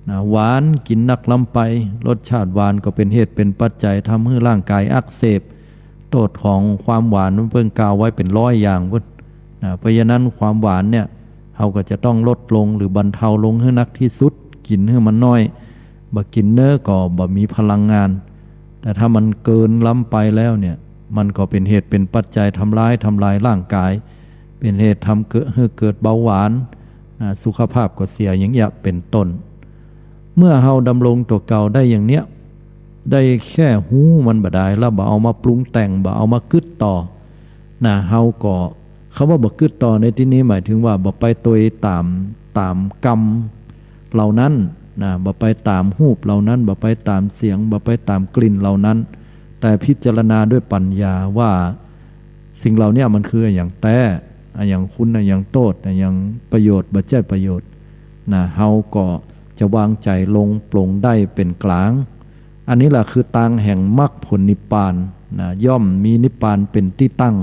นะ หวานกิ๋นนักล้ำไป รสชาติหวานก็เป๋นเหตุเป๋นปัจจัยทำหื้อร่างก๋ายอักเสบ โต้ษของความหวานมันเปิ้นกล่าวไว้เป๋นร้อยอย่างพุ้นนะ เพราะฉะนั้นความหวานเนี่ย เฮาก็จะต้องลดลงหรือบรรเทาลงหื้อนักตี้สุด กิ๋นหื้อมันน้อย บ่กิ๋นเน้อก็บ่มีพลังงาน แต่ถ้ามันเกินล้ำไปแล้วเนี่ย มันก็เป๋นเหตุเป๋นปัจจัยทำร้าย ทำลายร่างก๋าย เป๋นเหตุทำเกิด หื้อเกิดเบาหวาน อ่า สุขภาพก็เสียอย่างเงี้ยเป๋นต้น เมื่อเฮาดำรงตั๋วเก่าได้อย่างเนี้ย ได้แค่ฮู้มันบ่ดาย แล้วบ่เอามาปรุงแต่ง บ่เอามากึ๊ดต่อ นะ เฮาก็ กำว่าบ่กึ๊ดต่อในตี้นี้หมายถึงว่าบ่ไปตวยต๋าม ต๋ามกำเหล่านั้นนะ บ่ไปต๋ามฮูปเหล่านั้น บ่ไปต๋ามเสียง บ่ไปต๋ามกลิ่นเหล่านั้น แต่พิจารณาด้วยปัญญาว่าสิ่งเหล่าเนี้ยมันคืออะหยังแต๊ อะหยังคุณ อะหยังโต้ษ อะหยังประโยชน์ บ่ใจ้ประโยชน์นะ เฮาก็จะวางใจ๋ลงปลงได้เป๋นก๋าง อันนี้แหละคือตางแห่งมรรคผลนิพพานนะ ย่อมมีนิพพานเป๋นตี้ตั้ง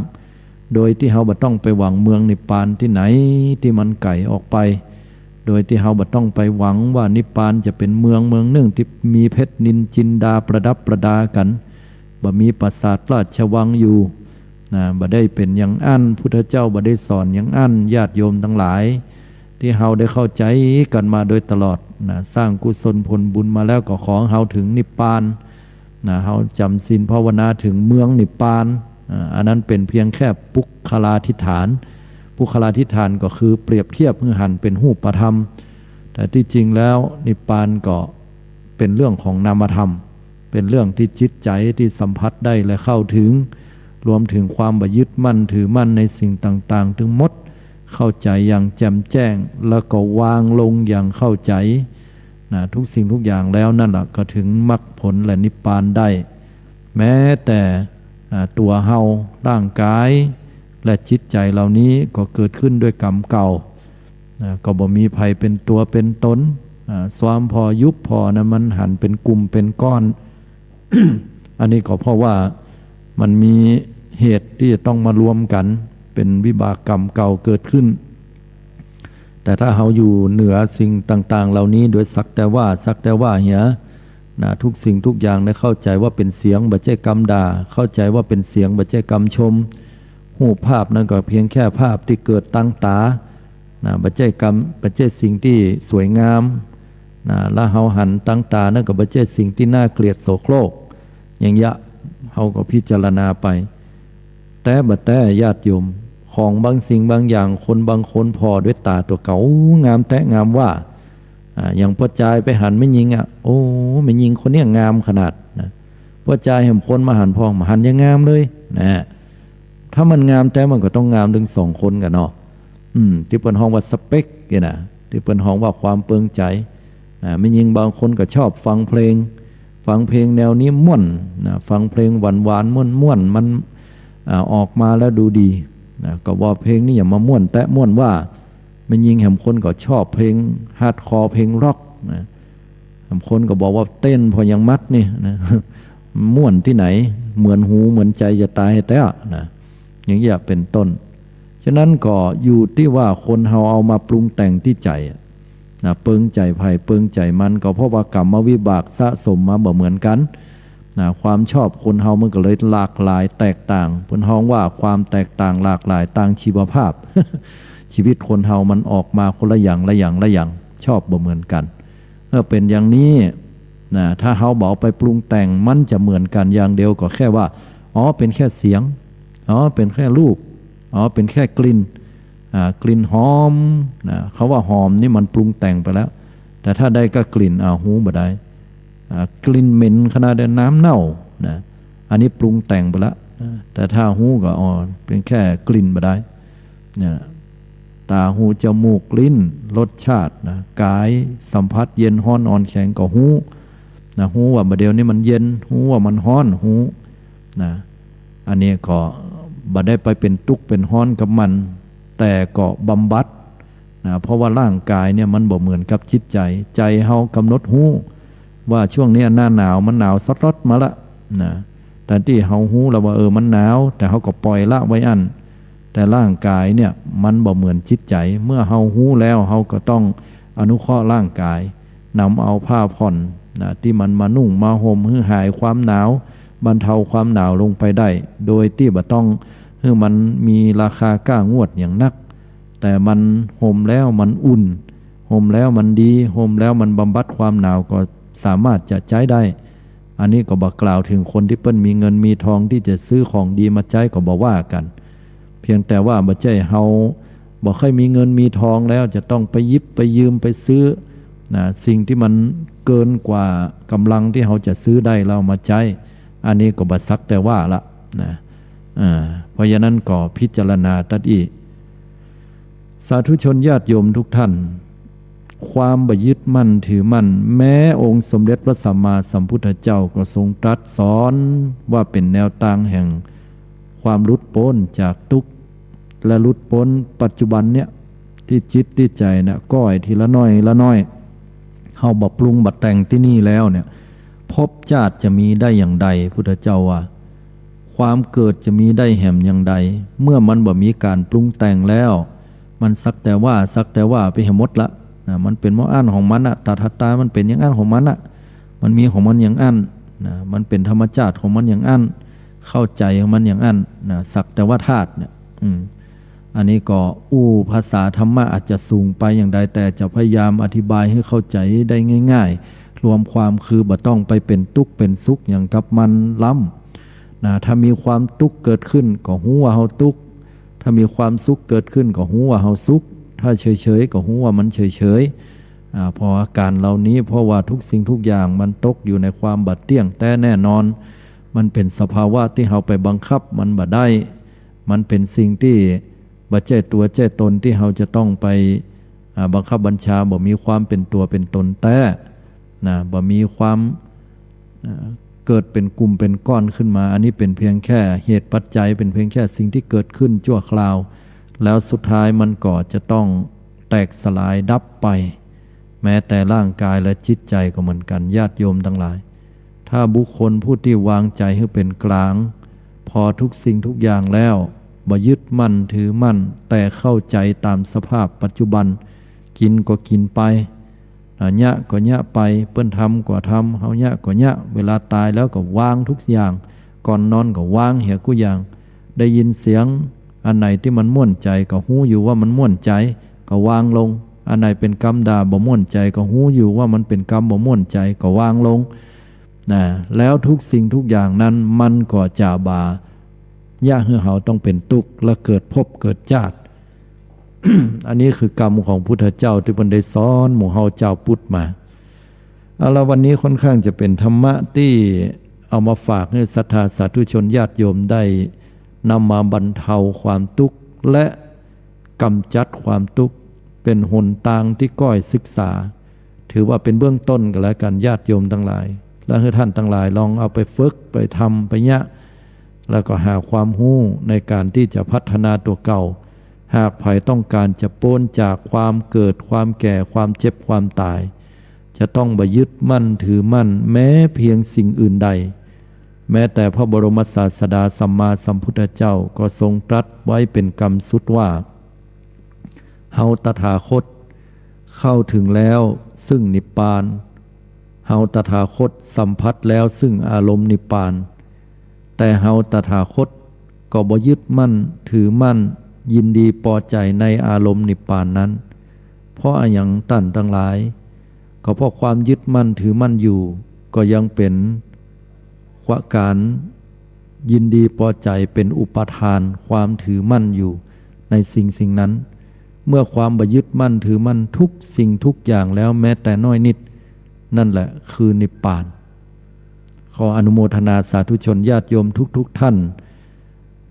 โดยตี้เฮาบ่ต้องไปหวังเมืองนิพพานตี้ไหนตี้มันไก๋ออกไป โดยตี้เฮาบ่ต้องไปหวังว่านิพพานจะเป๋นเมืองเมืองนึ่งตี้มีเพชรนิลจินดาประดับประดากั๋น บ่มีปราสาทราชวังอยู่นะ บ่ได้เป๋นอย่างอั้น พุทธเจ้าบ่ได้สอนอย่างอั้น ญาติโยมตังหลาย ตี้เฮาได้เข้าใจ๋กั๋นมาโดยตลอดนะ สร้างกุศลผลบุญมาแล้วก็ขอเฮาเถิงนิพพาน นะ เฮาจ๋ำศีลภาวนาเถิงเมืองนิพพาน อ่า อันนั้นเป๋นเพียงแค่ปุคคลาธิฏฐาน ปุคคลาธิฏฐานก็คือเปรียบเทียบหื้อหันเป๋นรูปธรรม แต่ตี้จริงแล้วนิพพานก็เป๋นเรื่องของนามธรรม เป๋นเรื่องตี้จิตใจ๋ตี้สัมผัสได้และเข้าเถิง รวมเถิงความบ่ยึดมั่นถือมั่นในสิ่งต่างๆ ตึงหมด เข้าใจ๋อย่างแจ่มแจ้ง แล้วก็วางลงอย่างเข้าใจ๋ นะ ทุกสิ่งทุกอย่างแล้วนั่นแหละก็เถิงมรรคผลและนิพพานได้ แม้แต่ อ่า ตั๋วเฮา ร่างก๋าย และจิตใจ๋เหล่านี้ก็เกิดขึ้นด้วยกรรมเก่า นะ ก็บ่มีใผเป๋นตั๋วเป๋นต๋น อ่า ซอมผ่อยุบผ่อนะ มันหันเป๋นกลุ่มเป๋นก้อน อันนี้ก็เพราะว่ามันมีเหตุตี้จะต้องมารวมกั๋น เป๋นวิบากกรรมเก่าเกิดขึ้น แต่ถ้าเฮาอยู่เหนือสิ่งต่างๆ เหล่านี้โดยสักแต่ว่า สักแต่ว่าเหีย นะ ทุกสิ่งทุกอย่างได้เข้าใจ๋ว่าเป๋นเสียง บ่ใจ้กำด่า เข้าใจ๋ว่าเป๋นเสียง บ่ใจ้กำชม รูปภาพนั้นก็เพียงแค่ภาพตี้เกิดตางต๋า นะ บ่ใจ้กำ บ่ใจ้สิ่งตี้สวยงาม นะ แล้วเฮาหันตางต๋านั้นก็บ่ใจ้สิ่งตี้น่าเกลียดโสโครก อย่างเงี้ย เฮาก็พิจารณาไป แต่บ่าแต๊ญาติโยม ของบางสิ่งบางอย่าง คนบางคนผ่อด้วยต๋าตั๋วเก่า งามแต๊งามว่า อ่า อย่างป้อจายไปหันแม่ญิงอะ โอ้ แม่ญิงคนเนี้ยงามขนาดนะ ป้อจายแหมคนมาหันพ่อง บ่หันอย่างงามเลยนะ ถ้ามันงามแต๊มันก็ต้องงามตึงสองคนกั๋นเนาะ อืม ตี้เปิ้นฮ้องว่าสเปคเนี่ยนะ ตี้เปิ้นฮ้องว่าความเปิงใจ๋ อ่า แม่ญิงบางคนก็ชอบฟังเพลง ฟังเพลงแนวนี้ม่วนนะ ฟังเพลงหวานๆ ม่วนๆ มัน อ่า ออกมาแล้วดูดีนะ ก็ว่าเพลงนี้หยังมาม่วนแต๊ม่วนว่า แม่ญิงแหมคนก็ชอบเพลงฮาร์ดคอร์ เพลงร็อกนะ แหมคนก็บอกว่าเต้นผ่อยังมัดนี่นะ ม่วนตี้ไหน เหมือนหูเหมือนใจ๋จะต๋ายแต๊นะ อย่างเงี้ยเป๋นต้น ฉะนั้นก็อยู่ตี้ว่าคนเฮาเอามาปรุงแต่งตี้ใจ๋ นะ เปิงใจ๋ใผเปิงใจ๋มัน ก็เพราะว่ากรรมวิบากสะสมมาบ่เหมือนกั๋น นะ ความชอบคนเฮามันก็เลยหลากหลายแตกต่าง เปิ้นฮ้องว่าความแตกต่างหลากหลายตางชีวภาพ ชีวิตคนเฮามันออกมาคนละอย่างละอย่างละอย่าง ชอบบ่เหมือนกั๋น เมื่อเป๋นอย่างนี้ นะ ถ้าเฮาบ่เอาไปปรุงแต่ง มันจะเหมือนกั๋นอย่างเดียว ก็แค่ว่า อ๋อ เป๋นแค่เสียง อ๋อ เป๋นแค่รูป อ๋อ เป๋นแค่กลิ่น อ่า กลิ่นหอม นะ กำว่าหอมนี่มันปรุงแต่งไปแล้ว แต่ถ้าได้ก้ากลิ่น อ่า ฮู้บ่ดาย อ่า กลิ่นเหม็นขนาดน้ำเน่า นะ อันนี้ปรุงแต่งไปแล้ว นะ แต่ถ้าฮู้ก็ อ๋อ เป๋นแค่กลิ่นบ่ดาย เนี่ย ต๋า หู จมูก ลิ้น รสชาติ นะ ก๋าย สัมผัส เย็น ฮ้อน อ่อน แข็ง ก็ฮู้ นะ ฮู้ว่าบ่าเดี่ยวนี้มันเย็น ฮู้ว่ามันฮ้อน ฮู้ นะ อันนี้ก็บ่ได้ไปเป๋นตุ๊กข์เป๋นฮ้อนกับมัน แต่ก็บำบัด นะ เพราะว่าร่างกายเนี่ยมันบ่เหมือนกับจิตใจ๋ ใจ๋เฮากำหนดฮู้ว่าช่วงเนี้ยหน้าหนาว มันหนาวสะต๊อดมาละนะ แต่ตี้เฮาฮู้แล้วว่า เออ มันหนาว แต่เฮาก็ปล่อยละไว้อั้น แต่ร่างกายเนี่ยมันบ่เหมือนจิตใจ๋ เมื่อเฮาฮู้แล้ว เฮาก็ต้องอนุเคราะห์ร่างกาย นำเอาผ้าผ่อนนะ ตี้มันมานุ่งมาห่ม หื้อหายความหนาว บรรเทาความหนาวลงไปได้ โดยตี้บ่ต้องหื้อมันมีราคาก้างวดอย่างนัก แต่มันห่มแล้วมันอุ่น ห่มแล้วมันดี ห่มแล้วมันบำบัดความหนาว ก็สามารถจะใจ๊ได้ อันนี้ก็บ่กล่าวเถิงคนตี้เปิ้นมีเงินมีทองตี้จะซื้อของดีมาใจ๊ก็บ่ว่ากั๋น เพียงแต่ว่าบ่ใจ้เฮาบ่ค่อยมีเงินมีทองแล้วจะต้องไปหยิบไปยืมไปซื้อนะ สิ่งตี้มันเกินกว่ากำลังตี้เฮาจะซื้อได้แล้วเอามาใจ๊ อันนี้ก็บ่สักแต่ว่าละนะ อ่า เพราะฉะนั้นก็พิจารณาตั๊ดอี้ สาธุชนญาติโยมทุกท่าน ความบ่ยึดมั่นถือมั่น แม้องค์สมเด็จพระสัมมาสัมพุทธเจ้าก็ทรงตรัสสอนว่าเป๋นแนวตางแห่งความหลุดป๊นจากตุ๊กข์ และหลุดป๊นปัจจุบันเนี่ย ตี้จิตตี้ใจ๋เนี่ย ก้อยทีละน้อยละน้อย เฮาบ่ปรุงบ่แต่งตี้นี่แล้วเนี่ย ภพชาติจะมีได้อย่างใด พุทธเจ้าว่า ความเกิดจะมีได้แหมอย่างใด เมื่อมันบ่มีก๋านปรุงแต่งแล้ว มันสักแต่ว่า สักแต่ว่าไปแหมหมดละนะ มันเป๋นหม้ออั้นของมันน่ะ ตถาคตมันเป๋นอย่างอั้นของมันน่ะ มันมีของมันอย่างอั้นนะ มันเป๋นธรรมชาติของมันอย่างอั้น เข้าใจ๋ของมันอย่างอั้นนะ สักแต่ว่าธาตุเนี่ย อืม อันนี้ก็อู้ภาษาธรรมะอาจจะสูงไปอย่างใด แต่จะพยายามอธิบายหื้อเข้าใจ๋ได้ง่ายๆ รวมความคือบ่ต้องไปเป๋นตุ๊กข์เป๋นสุขหยังกับมันล้ำนะ ถ้ามีความตุ๊กข์เกิดขึ้นก็ฮู้ว่าเฮาตุ๊กข์ ถ้ามีความสุขเกิดขึ้นก็ฮู้ว่าเฮาสุข ถ้าเฉยๆ ก็ฮู้ว่ามันเฉยๆ อ่า เพราะอาก๋านเหล่านี้ เพราะว่าทุกสิ่งทุกอย่างมันตกอยู่ในความบ่เตี้ยงแต๊แน่นอน มันเป๋นสภาวะตี้เฮาไปบังคับมันบ่ได้ มันเป๋นสิ่งตี้บ่ใจ้ตั๋วใจ้ตนตี้เฮาจะต้องไป อ่า บังคับบัญชา บ่มีความเป๋นตั๋วเป๋นตนแต๊นะ บ่มีความ อ่า เกิดเป๋นกลุ่มเป๋นก้อนขึ้นมา อันนี้เป๋นเพียงแค่เหตุปัจจัย เป๋นเพียงแค่สิ่งตี้เกิดขึ้นชั่วคราว แล้วสุดท้ายมันก็จะต้องแตกสลายดับไป แม้แต่ร่างกายและจิตใจ๋ก็เหมือนกั๋น ญาติโยมตังหลาย ถ้าบุคคลผู้ตี้วางใจ๋หื้อเป๋นก๋าง พอทุกสิ่งทุกอย่างแล้ว บ่ยึดมั่นถือมั่น แต่เข้าใจ๋ต๋ามสภาพปัจจุบัน กิ๋นก็กิ๋นไป อ่า เยียะก็เยียะไป เปิ้นทำก็ทำ เฮาเยียะก็เยียะ เวลาต๋ายแล้วก็วางทุกอย่าง ก่อนนอนก็วางเหียกู้อย่าง ได้ยินเสียงอันไหนตี้มันม่วนใจ๋ ก็ฮู้อยู่ว่ามันม่วนใจ๋ ก็วางลง อันไหนเป๋นกำด่าบ่ม่วนใจ๋ ก็ฮู้อยู่ว่ามันเป๋นกำบ่ม่วนใจ๋ ก็วางลง นะ แล้วทุกสิ่งทุกอย่างนั้นมันก็จะบ่าเยียะหื้อเฮาต้องเป๋นตุ๊กข์ และเกิดภพเกิดชาติ อันนี้คือกรรมของพุทธเจ้าตี้เปิ้นได้สอนหมู่เฮาจาวพุทธมา เอาละ วันนี้ค่อนข้างจะเป๋นธรรมะตี้เอามาฝากหื้อศรัทธาสาธุชนญาติโยมได้นำมาบรรเทาความตุ๊กข์และกำจัดความตุ๊กข์ เป๋นหนตางตี้ก้อยศึกษา ถือว่าเป๋นเบื้องต้นก็แล้วกั๋น ญาติโยมตังหลาย และหื้อต้านตังหลายลองเอาไปฝึก ไปทำ ไปเยียะ แล้วก็หาความฮู้ในก๋านตี้จะพัฒนาตั๋วเก่า หากใผต้องก๋านจะป๊นจากความเกิด ความแก่ ความเจ็บ ความต๋าย จะต้องบ่ยึดมั่นถือมั่นแม้เพียงสิ่งอื่นใด แม้แต่พระบรมศาสดาสัมมาสัมพุทธเจ้าก็ทรงตรัสไว้เป๋นกำสุดว่า เฮาตถาคตเข้าถึงแล้วซึ่งนิพพาน เฮาตถาคตสัมผัสแล้วซึ่งอารมณ์นิพพาน แต่เฮาตถาคตก็บ่ยึดมั่นถือมั่น ยินดีปอใจ๋ในอารมณ์นิพพานนั้น เพราะอะหยังต้านตังหลาย ก็เพราะความยึดมั่นถือมั่นอยู่ ก็ยังเป๋นก๋านยินดีปอใจ๋ เป๋นอุปาทานความถือมั่นอยู่ในสิ่งสิ่งนั้น เมื่อความบ่ยึดมั่นถือมั่นทุกสิ่งทุกอย่างแล้วแม้แต่น้อยนิด นั่นแหละคือนิพพาน ขออนุโมทนาสาธุชนญาติโยมทุกๆ ท่าน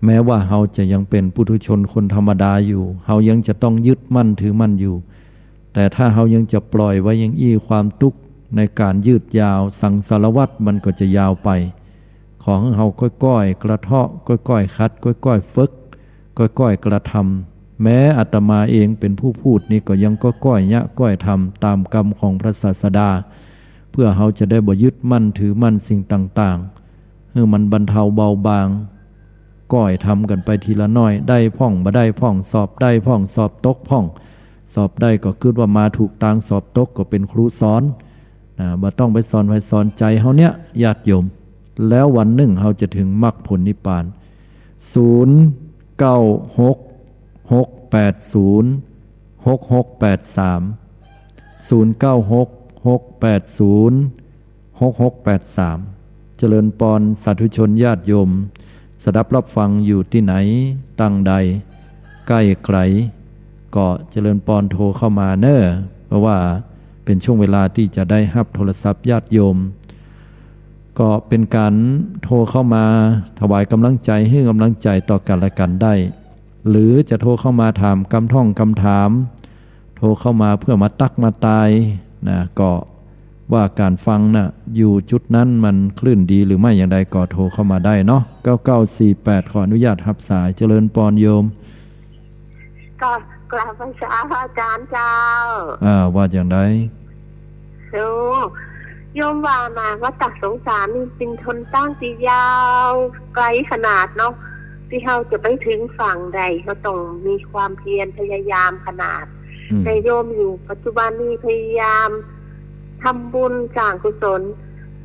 แม้ว่าเฮาจะยังเป๋นปุถุชนคนธรรมดาอยู่ เฮายังจะต้องยึดมั่นถือมั่นอยู่ แต่ถ้าเฮายังจะปล่อยไว้อย่างอี้ ความตุ๊กข์ในก๋านยืดยาวสังสารวัฏมันก็จะยาวไป ขอหื้อเฮาก้อยๆ กระเทาะ ก้อยๆ ขัด ก้อยๆ ฝึก ก้อยๆ กระท แม้อาตมาเองเป๋นผู้พูดนี่ก็ยังก็ก้อยเยียะก้อยทำต๋ามกำของพระศาสดา เพื่อเฮาจะได้บ่ยึดมั่นถือมั่นสิ่งต่างๆ หื้อมันบรรเทาเบาบาง ก้อยทำกั๋นไปทีละน้อย ได้พ่องบ่ได้พ่อง สอบได้พ่อง สอบตกพ่อง สอบได้ก็กึ๊ดว่ามาถูกตาง สอบตกก็เป๋นครูสอน นะ บ่ต้องไปสอนใผสอน ใจ๋เฮาเนี่ย ญาติโยม แล้ววันนึ่งเฮาจะเถิงมรรคผลนิพพาน ศูนย์ เก้า หก หก แปด ศูนย์ หก หก แปด สาม ศูนย์ เก้า หก หก แปด ศูนย์ หก หก แปด สาม เจริญปอน สาธุชนญาติโยม สดับรับฟังอยู่ตี้ไหน ตางใด ใก้ไก๋ ก็เจริญปอนโทรเข้ามาเน่อ เพราะว่าเป๋นช่วงเวลาตี้จะได้ฮับโทรศัพท์ญาติโยม ก็เป๋นก๋านโทรเข้ามาถวายก๋ำลังใจ๋ หื้อก๋ำลังใจ๋ต่อกั๋นและกั๋นได้ หรือจะโทรเข้ามาถามกำท่องกำถาม โทรเข้ามาเพื่อมาตั๊กมาตายนะ ก็ว่าก๋านฟังน่ะ อยู่จุดนั้นมันคลื่นดีหรือไม่อย่างใดก็โทรเข้ามาได้เนาะ เก้าเก้าสี่แปด ขออนุญาตฮับสาย เจริญปอนโยม ก็กราบไหว้สาพระอาจ๋ารย์เจ้า อ่า ว่าอย่างใด โอ้ โยมว่านะ วัฏฏะสงสารนี่เป๋นหนตางตี้ยาวไก๋ขนาดเนาะ ตี้เฮาจะไปเถิงฝั่งได้ เฮาต้องมีความเพียรพยายามขนาด อืม แต่โยมอยู่ปัจจุบันนี่พยายามทำบุญสร้างกุศล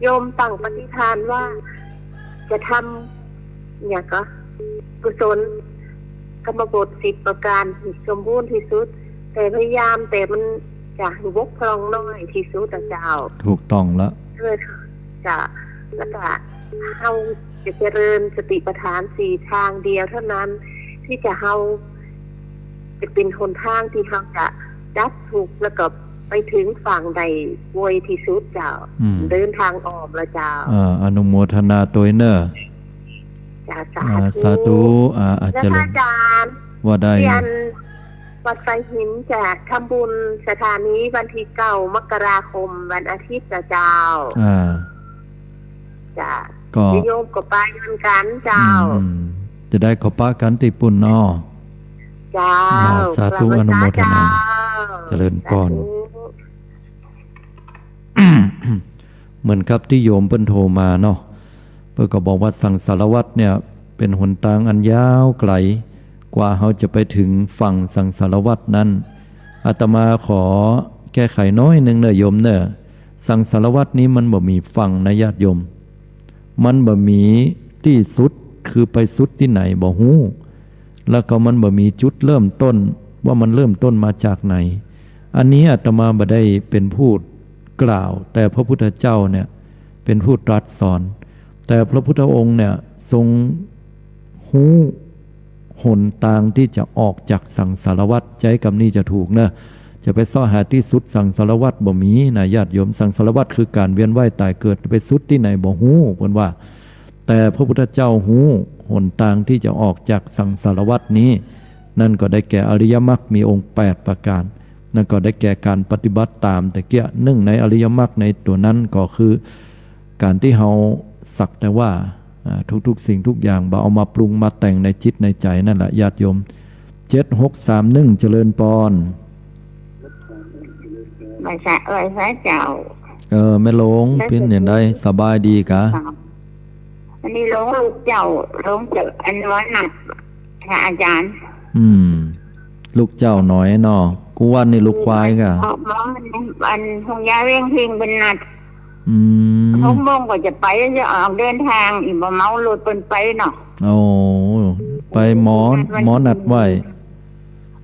โยมตั้งปฏิฐานว่าจะทำ เนี่ยก็ กุศลกรรมบทสิบประก๋านให้สมบูรณ์ตี้สุด แต่พยายาม แต่มันจะบกพร่องน้อยตี้สุดอะเจ้า ถูกต้องละ เออ จ้ะ แล้วก็เฮาจะเจริญสติปัฏฐานสี่ตางเดียวเต้านั้น ตี้จะเฮาจะเป๋นหนตางตี้เฮาจะดับทุกข์ แล้วก็ไปเถิงฝั่งได้ไวตี้สุดเจ้า อืม เดินตางอ้อมละเจ้า อ่า อนุโมทนาตวยเน่อ จ้ะ สาธุ อ่า สาธุ อ่า อา แล้วพระอาจ๋ารย์ เจริญ ว่าได้ ตี้อันวัดไซหินจะทำบุญสถานีวันตี้เก้ามกราคมวันอาทิตย์นะเจ้า อ่า จ้ะ ก็ ญาติโยมก็ไปเหมือนกั๋นเจ้า อืม จะได้ก็ปะกั๋นตี้ปู๊นเนาะ เจ้า อ่า สาธุ กราบไหว้ อนุโมทนา เจ้า เจริญปอน สาธุ เหมือนกับตี้โยมเปิ้นโทรมาเนาะ เปิ้นก็บอกว่าสังสารวัฏเนี่ยเป๋นหนตางอันยาวไก๋ กว่าเฮาจะไปเถิงฝั่งสังสารวัฏนั้น อาตมาขอแก้ไขน้อยนึ่งเน่อโยมเน่อ สังสารวัฏนี้มันบ่มีฝั่งนะญาติโยม มันบ่มีตี้สุด คือไปสุดตี้ไหนบ่ฮู้ แล้วก็มันบ่มีจุดเริ่มต้น ว่ามันเริ่มต้นมาจากไหน อันนี้อาตมาบ่ได้เป๋นผู้กล่าว แต่พระพุทธเจ้าเนี่ยเป๋นผู้ตรัสสอน แต่พระพุทธองค์เนี่ยทรงฮู้หนตางตี้จะออกจากสังสารวัฏ ใจ๊กำนี้จะถูกเน่อ จะไปเซาะหาตี้สุดสังสารวัฏบ่มีนะญาติโยม สังสารวัฏคือก๋านเวียนว่ายต๋ายเกิด ไปสุดตี้ไหนบ่ฮู้ เปิ้นว่า แต่พระพุทธเจ้าฮู้หนตางตี้จะออกจากสังสารวัฏนี้ นั่นก็ได้แก่อริยมรรคมีองค์แปดประก๋าน นั่นก็ได้แก่ก๋านปฏิบัติต๋ามตะเกียะ นึ่งในอริยมรรคในตั๋วนั้นก็คือก๋านตี้เฮาสักแต่ว่า อ่า ทุกๆสิ่งทุกอย่างบ่เอามาปรุงมาแต่งในจิตในใจ๋นั่นแหละญาติโยม เจ็ดหกสามหนึ่ง เจริญปอน ไหว้สา ไหว้สาเจ้า เออ แม่หลวง เปิ้นจะได้สบายดีกา อันนี้หลวงลูกเจ้า หลวงเจ้า อันว่านัด พระอาจ๋ารย์ อืม ลูกเจ้าหน้อยเนาะ กู้วันนี่ลูกควายกา หมอ หมอ อัน โฮงยาเว้งพิงเปิ้นนัด อืม หกโมงก็จะไป จะออกเดินตาง อีกบ่เหมารถเปิ้นไปเนาะ โอ้ ไปหมอ หมอนัดไว้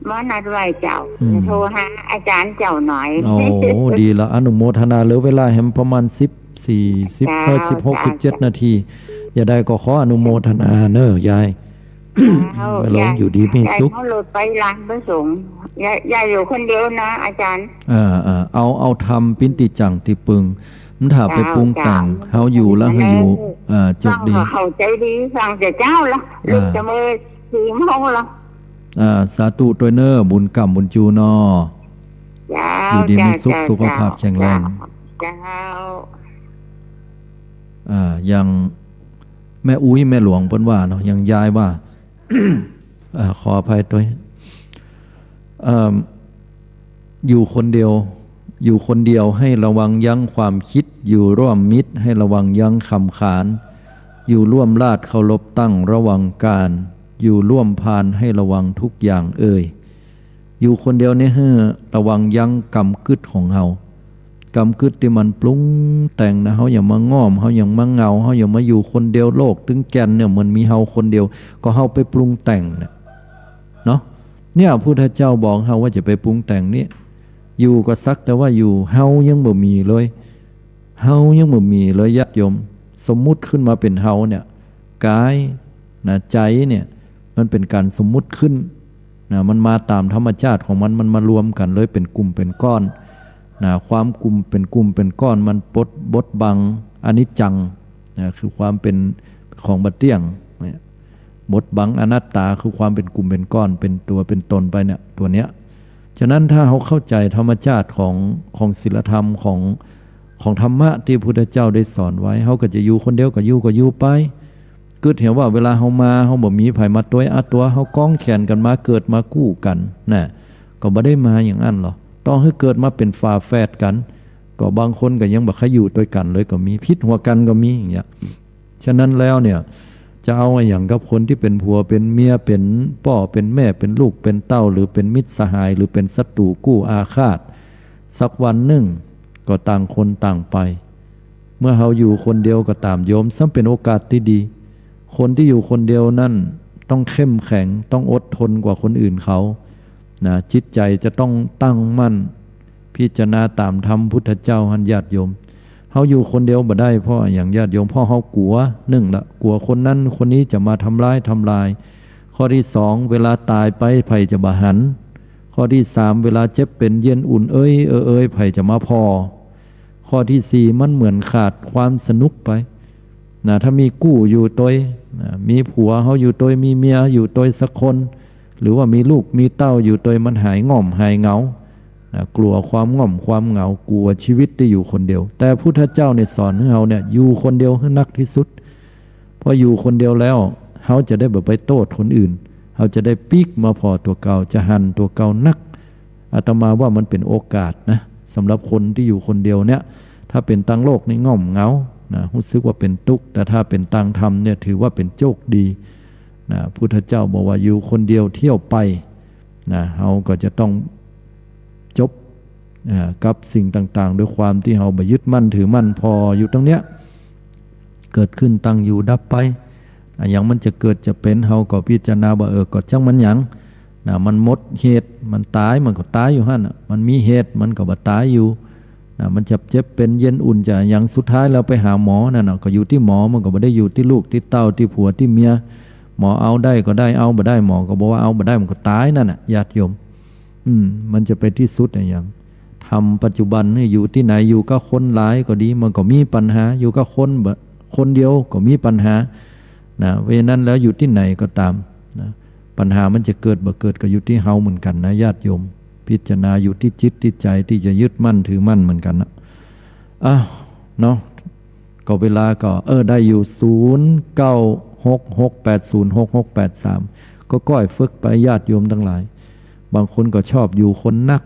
หมอนัดไว้เจ้า อืม โทรหาอาจ๋ารย์เจ้าหน้อย โอ้ ดีละ อนุโมทนา เหลือเวลาแหมประมาณสิบสี่ สิบ เจ้า เอ้ย สิบหก เจ้า สิบเจ็ดนาที จะได้ก็ขออนุโมทนาเน่อยาย เจ้า แม่หลวง ยาย อยู่ดีมีสุข ยายเหมารถไปลานพระสงฆ์ ยาย ยายอยู่คนเดียวนะอาจ๋ารย์ อ่า อ่า เอา เอาธรรมเป๋นตี้จั่งตี้ปึง มันถ้าไปปรุงแต่ง เจ้า เฮาอยู่แล้วหื้ออยู่ เออ อ่า โจคดี ฟังก็เข้าใจ๋ดี ฟังแต่เจ๊าละ อ่า ลุกแต่เมื่อสี่โมงละ อ่า สาธุตวยเน่อ บุญก้ำบุญจูเนาะ เจ้า อยู่ดีมีสุข เจ้า สุขภาพแข็งแรง เจ้า อ่า อย่างแม่อุ๊ยแม่หลวงเปิ้นว่าเนาะ อย่างยายว่า อ่า ขออภัยตวย เอิ่ม อยู่คนเดียว อยู่คนเดียวให้ระวังยั้งความคิด อยู่ร่วมมิตรให้ระวังยั้งคำขาน อยู่ร่วมราชเคารพตั้งระวังการ อยู่ร่วมพาลให้ระวังทุกอย่างเอ่ย อยู่คนเดียวนี่หื้อระวังยั้งกำกึ๊ดของเฮา กำกึ๊ดตี้มันปรุงแต่งนะ เฮาอย่ามาง่อม เฮาอย่ามาเหงา เฮาอย่ามาอยู่คนเดียว โลกตึงแก่นเนี่ยมันมีเฮาคนเดียว ก็เฮาไปปรุงแต่งเนี่ย เนาะ เนี่ย พุทธเจ้าบอกเฮาว่าจะไปปรุงแต่งนี่ อยู่ก็สักแต่ว่าอยู่ เฮายังบ่มีเลย เฮายังบ่มีเลย ญาติโยม สมมุติขึ้นมาเป๋นเฮาเนี่ย กาย นะ ใจ๋เนี่ย มันเป๋นก๋านสมมุติขึ้น นะ มันมาต๋ามธรรมชาติของมัน มันมารวมกั๋นเลยเป๋นกลุ่มเป๋นก้อน นะ ความกลุ่มเป๋นกลุ่มเป๋นก้อน มันบด บดบังอนิจจัง นะ คือความเป๋นของบ่เตี้ยงเนี่ย บดบังอนัตตา คือความเป๋นกลุ่มเป๋นก้อน เป๋นตั๋วเป๋นต๋นไปเนี่ย ตั๋วเนี้ย ฉะนั้นถ้าเฮาเข้าใจ๋ธรรมชาติของ ของศีลธรรม ของ ของธรรมะตี้พุทธเจ้าได้สอนไว้ เฮาก็จะอยู่คนเดียวก็อยู่ ก็อยู่ไป กึ๊ดเหียว่าเวลาเฮามา เฮาบ่มีใผมาตวยอาตั๋ว เฮากองแขนกั๋นมา เกิดมากู้กั๋น นะ ก็บ่ได้มาอย่างอั้นหรอก ต้องหื้อเกิดมาเป๋นฝาแฝดกั๋น ก็บางคนก็ยังบ่ใค่อยู่ตวยกั๋นเลยก็มี ผิดหัวกั๋นก็มีอย่างเงี้ย ฉะนั้นแล้วเนี่ย จะเอาอะหยังกับคนตี้เป๋นผัวเป๋นเมีย เป๋นป้อเป๋นแม่ เป๋นลูกเป๋นเต้า หรือเป๋นมิตรสหาย หรือเป๋นศัตรู๋กู้อาฆาต สักวันนึ่งก็ต่างคนต่างไป เมื่อเฮาอยู่คนเดียวก็ต๋ามโยม ซ้ำเป๋นโอกาสตี้ดี คนตี้อยู่คนเดียวนั้นต้องเข้มแข็ง ต้องอดทนกว่าคนอื่นเขา นะ จิตใจ๋จะต้องตั้งมั่น พิจารณาต๋ามธรรมพุทธเจ้าหั้น ญาติโยม เฮาอยู่คนเดียวบ่ได้ เพราะอะหยังญาติโยม เพราะเฮากั๋ว นึ่งละ กั๋วคนนั้นคนนี้จะมาทำร้ายทำลาย ข้อตี้สอง เวลาต๋ายไปใผจะบ่หัน ข้อตี้สาม เวลาเจ็บเป๋นเย็นอุ่นเอ้ยเออเอย ใผจะมาผ่อ ข้อตี้สี่ มันเหมือนขาดความสนุกไป นะ ถ้ามีกู้อยู่ตวย นะ มีผัวเฮาอยู่ตวย มีเมียอยู่ตวยสักคน หรือว่ามีลูกมีเต้าอยู่ตวย มันหายง่อมหายเหงา นะ กั๋วความง่อมความเหงา กั๋วชีวิตตี้อยู่คนเดียว แต่พุทธเจ้าเนี่ยสอนหื้อเฮาเนี่ยอยู่คนเดียวหื้อนักตี้สุด พออยู่คนเดียวแล้ว เฮาจะได้บ่ไปโต้ษคนอื่น เฮาจะได้ปิ๊กมาผ่อตั๋วเก่า จะหันตั๋วเก่านัก อาตมาว่ามันเป๋นโอกาสนะ สำหรับคนตี้อยู่คนเดียวเนี่ย ถ้าเป๋นตางโลกนี่ง่อมเหงา นะ ฮู้สึกว่าเป๋นตุ๊กข์ แต่ถ้าเป๋นตางธรรมเนี่ย ถือว่าเป๋นโจคดี นะ พุทธเจ้าบอกว่าอยู่คนเดียวเที่ยวไป นะ เฮาก็จะต้องจบ อ่า กับสิ่งต่างๆ ด้วยความตี้เฮาบ่ยึดมั่นถือมั่น ผ่ออยู่ตรงเนี้ย เกิดขึ้นตั้งอยู่ดับไป อะหยังมันจะเกิดจะเป๋น เฮาก็พิจารณาว่า เออ ก็จ้างมันหยัง นะ มันหมดเหตุ มันต๋าย มันก็ต๋ายอยู่หั้นน่ะ มันมีเหตุ มันก็บ่ต๋ายอยู่ นะ มันจะเจ็บเป๋นเย็นอุ่นจะอะหยัง สุดท้ายแล้วไปหาหมอนั่นน่ะ ก็อยู่ตี้หมอ มันก็บ่ได้อยู่ตี้ลูกตี้เต้า ตี้ผัวตี้เมีย หมอเอาได้ก็ได้ เอาบ่ได้ หมอก็บอกว่าเอาบ่ได้ มันก็ต๋ายนั่นน่ะ ญาติโยม อืม มันจะไปตี้สุดอะหยัง ธรรมปัจจุบันนี่อยู่ตี้ไหน อยู่กับคนหลายก็ดี มันก็มีปัญหา อยู่กับคนบ่ คนเดียวก็มีปัญหา นะ เพราะฉะนั้นแล้วอยู่ตี้ไหนก็ต๋าม นะ ปัญหามันจะเกิดบ่เกิดก็อยู่ตี้เฮาเหมือนกั๋นนะ ญาติโยม พิจารณาอยู่ตี้จิตตี้ใจ๋ตี้จะยึดมั่นถือมั่นเหมือนกั๋นนะ อ้าว เนาะ ก็เวลาก็ เออ ได้อยู่ ศูนย์ เก้า หก หก แปด ศูนย์ หก หก แปด สาม ก็ก้อยฝึกไป ญาติโยมตังหลาย บางคนก็ชอบอยู่คนนัก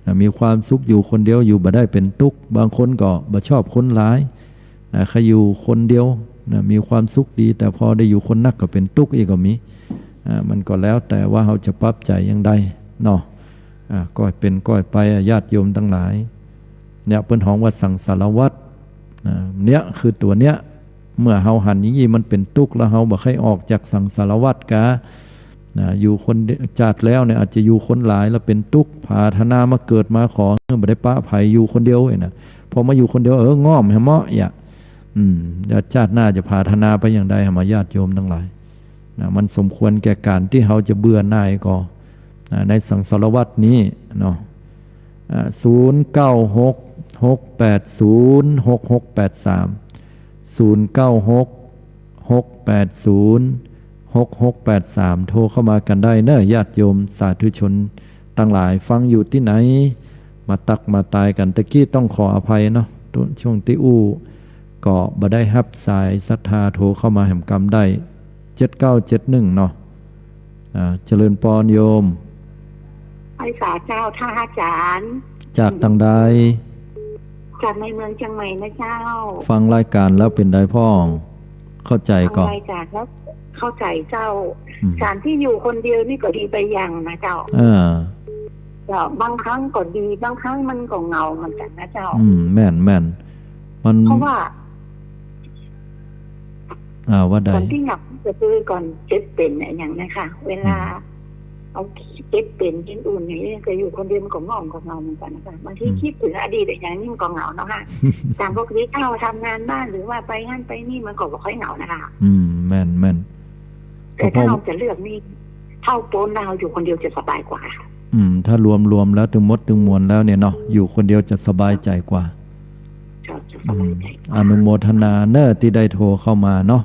อ่ะ มีความสุขอยู่คนเดียว อยู่บ่ได้เป๋นตุ๊กข์ บางคนก็บ่ชอบคนหลาย นะ ใค่อยู่คนเดียว นะ มีความสุขดี แต่พอได้อยู่คนนักก็เป๋นตุ๊กข์อีกก็มี อ่ะ มันก็แล้วแต่ว่าเฮาจะปรับใจ๋อย่างใดเนาะ อ่ะ ก้อยเป๋นก้อยไปอ่ะ ญาติโยมตังหลาย เนี่ย เปิ้นฮ้องว่าสังสารวัฏ นะ เนี่ย คือตั๋วเนี่ย เมื่อเฮาหันอย่างอี้มันเป๋นตุ๊กข์ แล้วเฮาบ่ใค่ออกจากสังสารวัฏกา นะ อยู่คนเดียว จาติแล้วเนี่ยอาจจะอยู่คนหลายแล้วเป๋นตุ๊กข์ ผาถนามาเกิดมาขอหื้อบ่ได้ปะใผ อยู่คนเดียวเนี่ยนะ พอมาอยู่คนเดียว เออ ง่อมแหมเนาะ อย่า อืม แล้วจาติหน้าจะผาถนาไปอย่างใด หามาญาติโยมตังหลาย นะ มันสมควรแก่ก๋านตี้เฮาจะเบื่อหน่ายก่อ นะ ในสังสารวัฏนี้เนาะ อ่า ศูนย์ เก้า หก หก แปด ศูนย์ หก หก แปด สาม ศูนย์ เก้า หก หก แปด ศูนย์ หก หก แปด สาม โทรเข้ามากั๋นได้เนาะ ญาติโยมสาธุชนตังหลาย ฟังอยู่ตี้ไหน มาตักมาตายกั๋น ตะกี้ต้องขออภัยเนาะ ช่วงตี้อู้ก็บ่ได้ฮับสายศรัทธาโทรเข้ามาแหมกำได้ เจ็ดเก้าเจ็ดหนึ่ง เนาะ อ่า เจริญปอนโยม ไหว้สาเจ้าท่านอาจารย์ จากตังใด จากในเมืองเจียงใหม่นะเจ้า ฟังรายก๋านแล้วเป๋นใดพ่อง เข้าใจ๋ก่อ ฟังรายก๋านแล้วเข้าใจ๋เจ้า อืม ก๋านตี้อยู่คนเดียวนี่ก็ดีไปอย่างนะเจ้า เออ เจ้า บางครั้งก็ดี บางครั้งมันก็เหงาเหมือนกั๋นนะเจ้า อืม แม่น แม่น มัน เพราะว่า อ่า ว่าใด ก๋อนตี้หนักก็คือก่อนเจ็บเป๋นอะหยังนะคะ เวลา อืม เอาเจ็บเป๋นเป๋นอุ่นอย่างนี้ ก็อยู่คนเดียวมันก็ง่วงก็เหงาเหมือนกั๋นนะคะ บางที อืม กึ๊ดเถิงอดีตอะหยังนี่มันก็เหงาเนาะค่ะ ต๋ามปกติถ้าเฮาทำงานบ้านหรือว่าไปหั้นไปนี่มันก็บ่ค่อยเหงานะคะ อืม แม่น แม่น แต่ถ้า ก็เพราะ เฮาจะเลือกนี่ เฮาปนว่าเฮาอยู่คนเดียวจะสบายกว่า อืม ถ้ารวมๆ แล้วตึงหมดตึงมวลแล้วเนี่ยเนาะ อยู่คนเดียวจะสบายใจ๋กว่า เจ้า จะสบายใจ๋กว่า อืม อนุโมทนาเน่อตี้ได้โทรเข้ามาเนาะ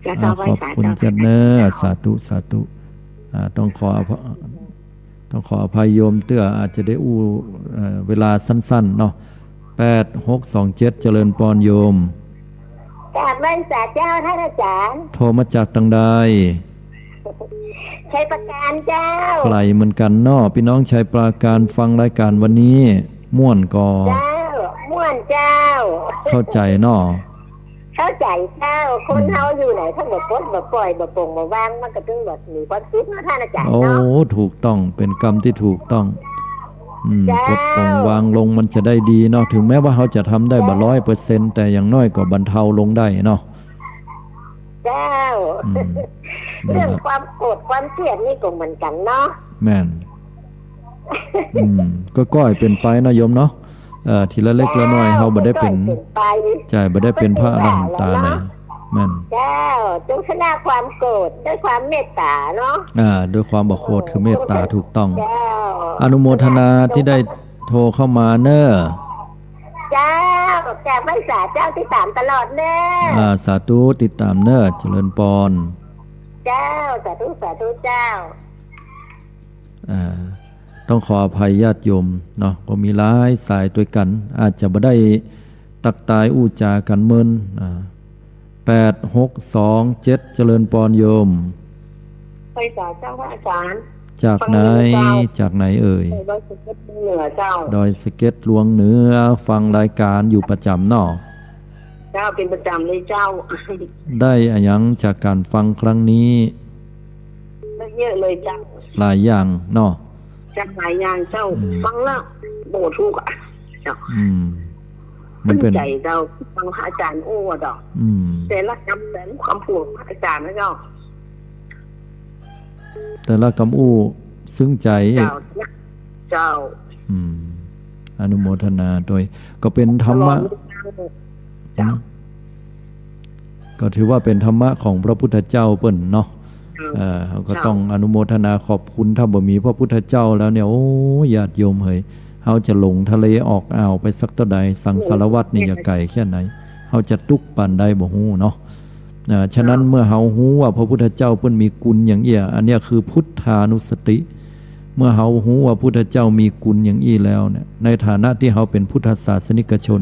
เจ้า อ่า เจ้า ไหว้สา ขอบคุณ เจ้า เจ้าเน่อ สาธุ สาธุ อ่า ต้องขออภัย ต้องขออภัยโยมเตื้อ อาจจะได้อู้ เอ่อ เวลาสั้นๆ เนาะ แปดหกสองเจ็ด เจริญปอนโยม กราบไหว้สาเจ้าท่านอาจารย์ โทรมาจากตังใด ชัยปราการเจ้า ไก๋เหมือนกั๋นเนาะ ปี้น้องชัยปราการฟังรายก๋านวันนี้ ม่วนก่อ เจ้า ม่วนเจ้า เข้าใจ๋เนาะ เข้าใจ๋เจ้า คน อืม เฮาอยู่ไหนถ้าบ่ปลดบ่ป่อยบ่โปร่งบ่ว่าง มันก็ตึงบ่มีความสุขเนาะท่านอาจารย์เนาะ โอ้ ถูกต้อง เป๋นกำตี้ถูกต้อง อืม เจ้า ปลดโปร่งวางลงมันจะได้ดีเนาะ ถึงแม้ว่าเฮาจะทำได้บ่ เจ้า ร้อยเปอร์เซ็นต์ แต่อย่างน้อยก็บรรเทาลงได้เนาะ เจ้า อืม เรื่องความโกรธความเกลียดนี่ก็เหมือนกั๋นเนาะ แม่น อืม ก็ก้อยเป๋นไปเนาะโยมเนาะ เอ่อ ทีละเล็กละน้อย เจ้า เฮาบ่ได้เป๋น ก็ก้อยเป๋นไป ใจ้ บ่ได้เป๋นพระอรหันตาเลย เจ้า แม่น เจ้า จงชนะความโกรธด้วยความเมตตาเนาะ อ่า ด้วยความบ่โกรธคือเมตตา ถูกต้อง เจ้า อนุโมทนาตี้ได้โทรเข้ามาเน่อ เจ้า กราบไหว้สาเจ้า ติดต๋ามตลอดเน่อ อ่า สาธุ ติดต๋ามเน่อ เจริญปอน เจ้า สาธุ สาธุเจ้า อ่า ต้องขออภัยญาติโยมเนาะ ก็มีหลายสายตวยกั๋น อาจจะบ่ได้ตั๊กตายอู้จ๋ากั๋นเมิน อ่า แปดหกสองเจ็ด เจริญปอนโยม ไหว้สาเจ้าพระอาจารย์ จากไหน ฟังอยู่เจ้า จากไหนเอ่ย ดอยสะเก็ดลวงเหนือเจ้า ดอยสะเก็ดลวงเหนือ ฟังรายก๋านอยู่ประจ๋ำเนาะ เจ้า เป๋นประจ๋ำเลยเจ้า ได้อะหยังจากก๋านฟังครั้งนี้ ได้เยอะเลยเจ้า หลายอย่างเนาะ จากหลายอย่างเจ้า อืม ฟังแล้วบ่ถูกอะ เจ้า อืม มันเป๋น ตึงใจ๋เจ้า ฟังพระอาจารย์อู้อะเจ้า อืม แต่ละกำ แต่ละกำอู้ของพระอาจารย์นะเจ้า แต่ละกำอู้ ตึงใจ๋ เจ้า เจ้า อืม อนุโมทนาตวย ก็เป๋นธรรมะ ตลอดเลยเจ้า อืม ก็ถือว่าเป๋นธรรมะของพระพุทธเจ้าเปิ้นเนาะ เจ้า เอ่อ เฮาก็ เจ้า ต้องอนุโมทนาขอบคุณ ถ้าบ่มีพระพุทธเจ้าแล้วเนี่ย โอ้ ญาติโยมเหย เฮาจะหลงทะเลออกอ่าวไปสักเต้าใด สังสารวัฏนี่ โอ้ อย่าไก๋แค่ไหน เฮาจะตุ๊กข์ปานใดบ่ฮู้เนาะ อ่า ฉะนั้น เจ้า เมื่อเฮาฮู้ว่าพระพุทธเจ้าเปิ้นมีกุณอย่างอี้ อันเนี้ยคือพุทธานุสติ เมื่อเฮาฮู้ว่าพุทธเจ้ามีกุณอย่างอี้แล้วเนี่ย ในฐานะตี้เฮาเป๋นพุทธศาสนิกชน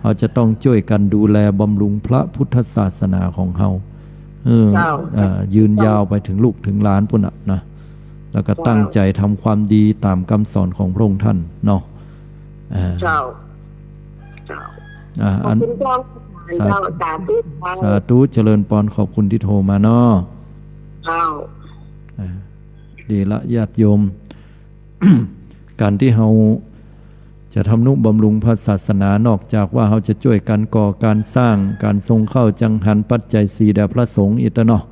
เฮาจะต้องจ้วยกั๋นดูแลบำรุงพระพุทธศาสนาของเฮา เออ เจ้า เอ่อ ยืนยาวไปเถิงลูกเถิงหลานปู้นน่ะนะ แล้วก็ เจ้า ตั้งใจ๋ทำความดีต๋ามกำสอนของพระองค์ท่านเนาะ อ่า เจ้า เจ้า อ่า ขอบคุณ อัน เจ้า สาธุ เจ้า สาธุ สาธุ เจ้า เจริญปอน ขอบคุณตี้โทรมาเนาะ เจ้า อ่า ดีละญาติโยม ก๋านตี้เฮาจะทำนุบำรุงพระศาสนา นอกจากว่าเฮาจะจ้วยกั๋นก่อก๋านสร้าง ก๋านส่งข้าวจังหัน ปัจจัยสี่แด่พระสงฆ์อี้เต๊อะเนาะ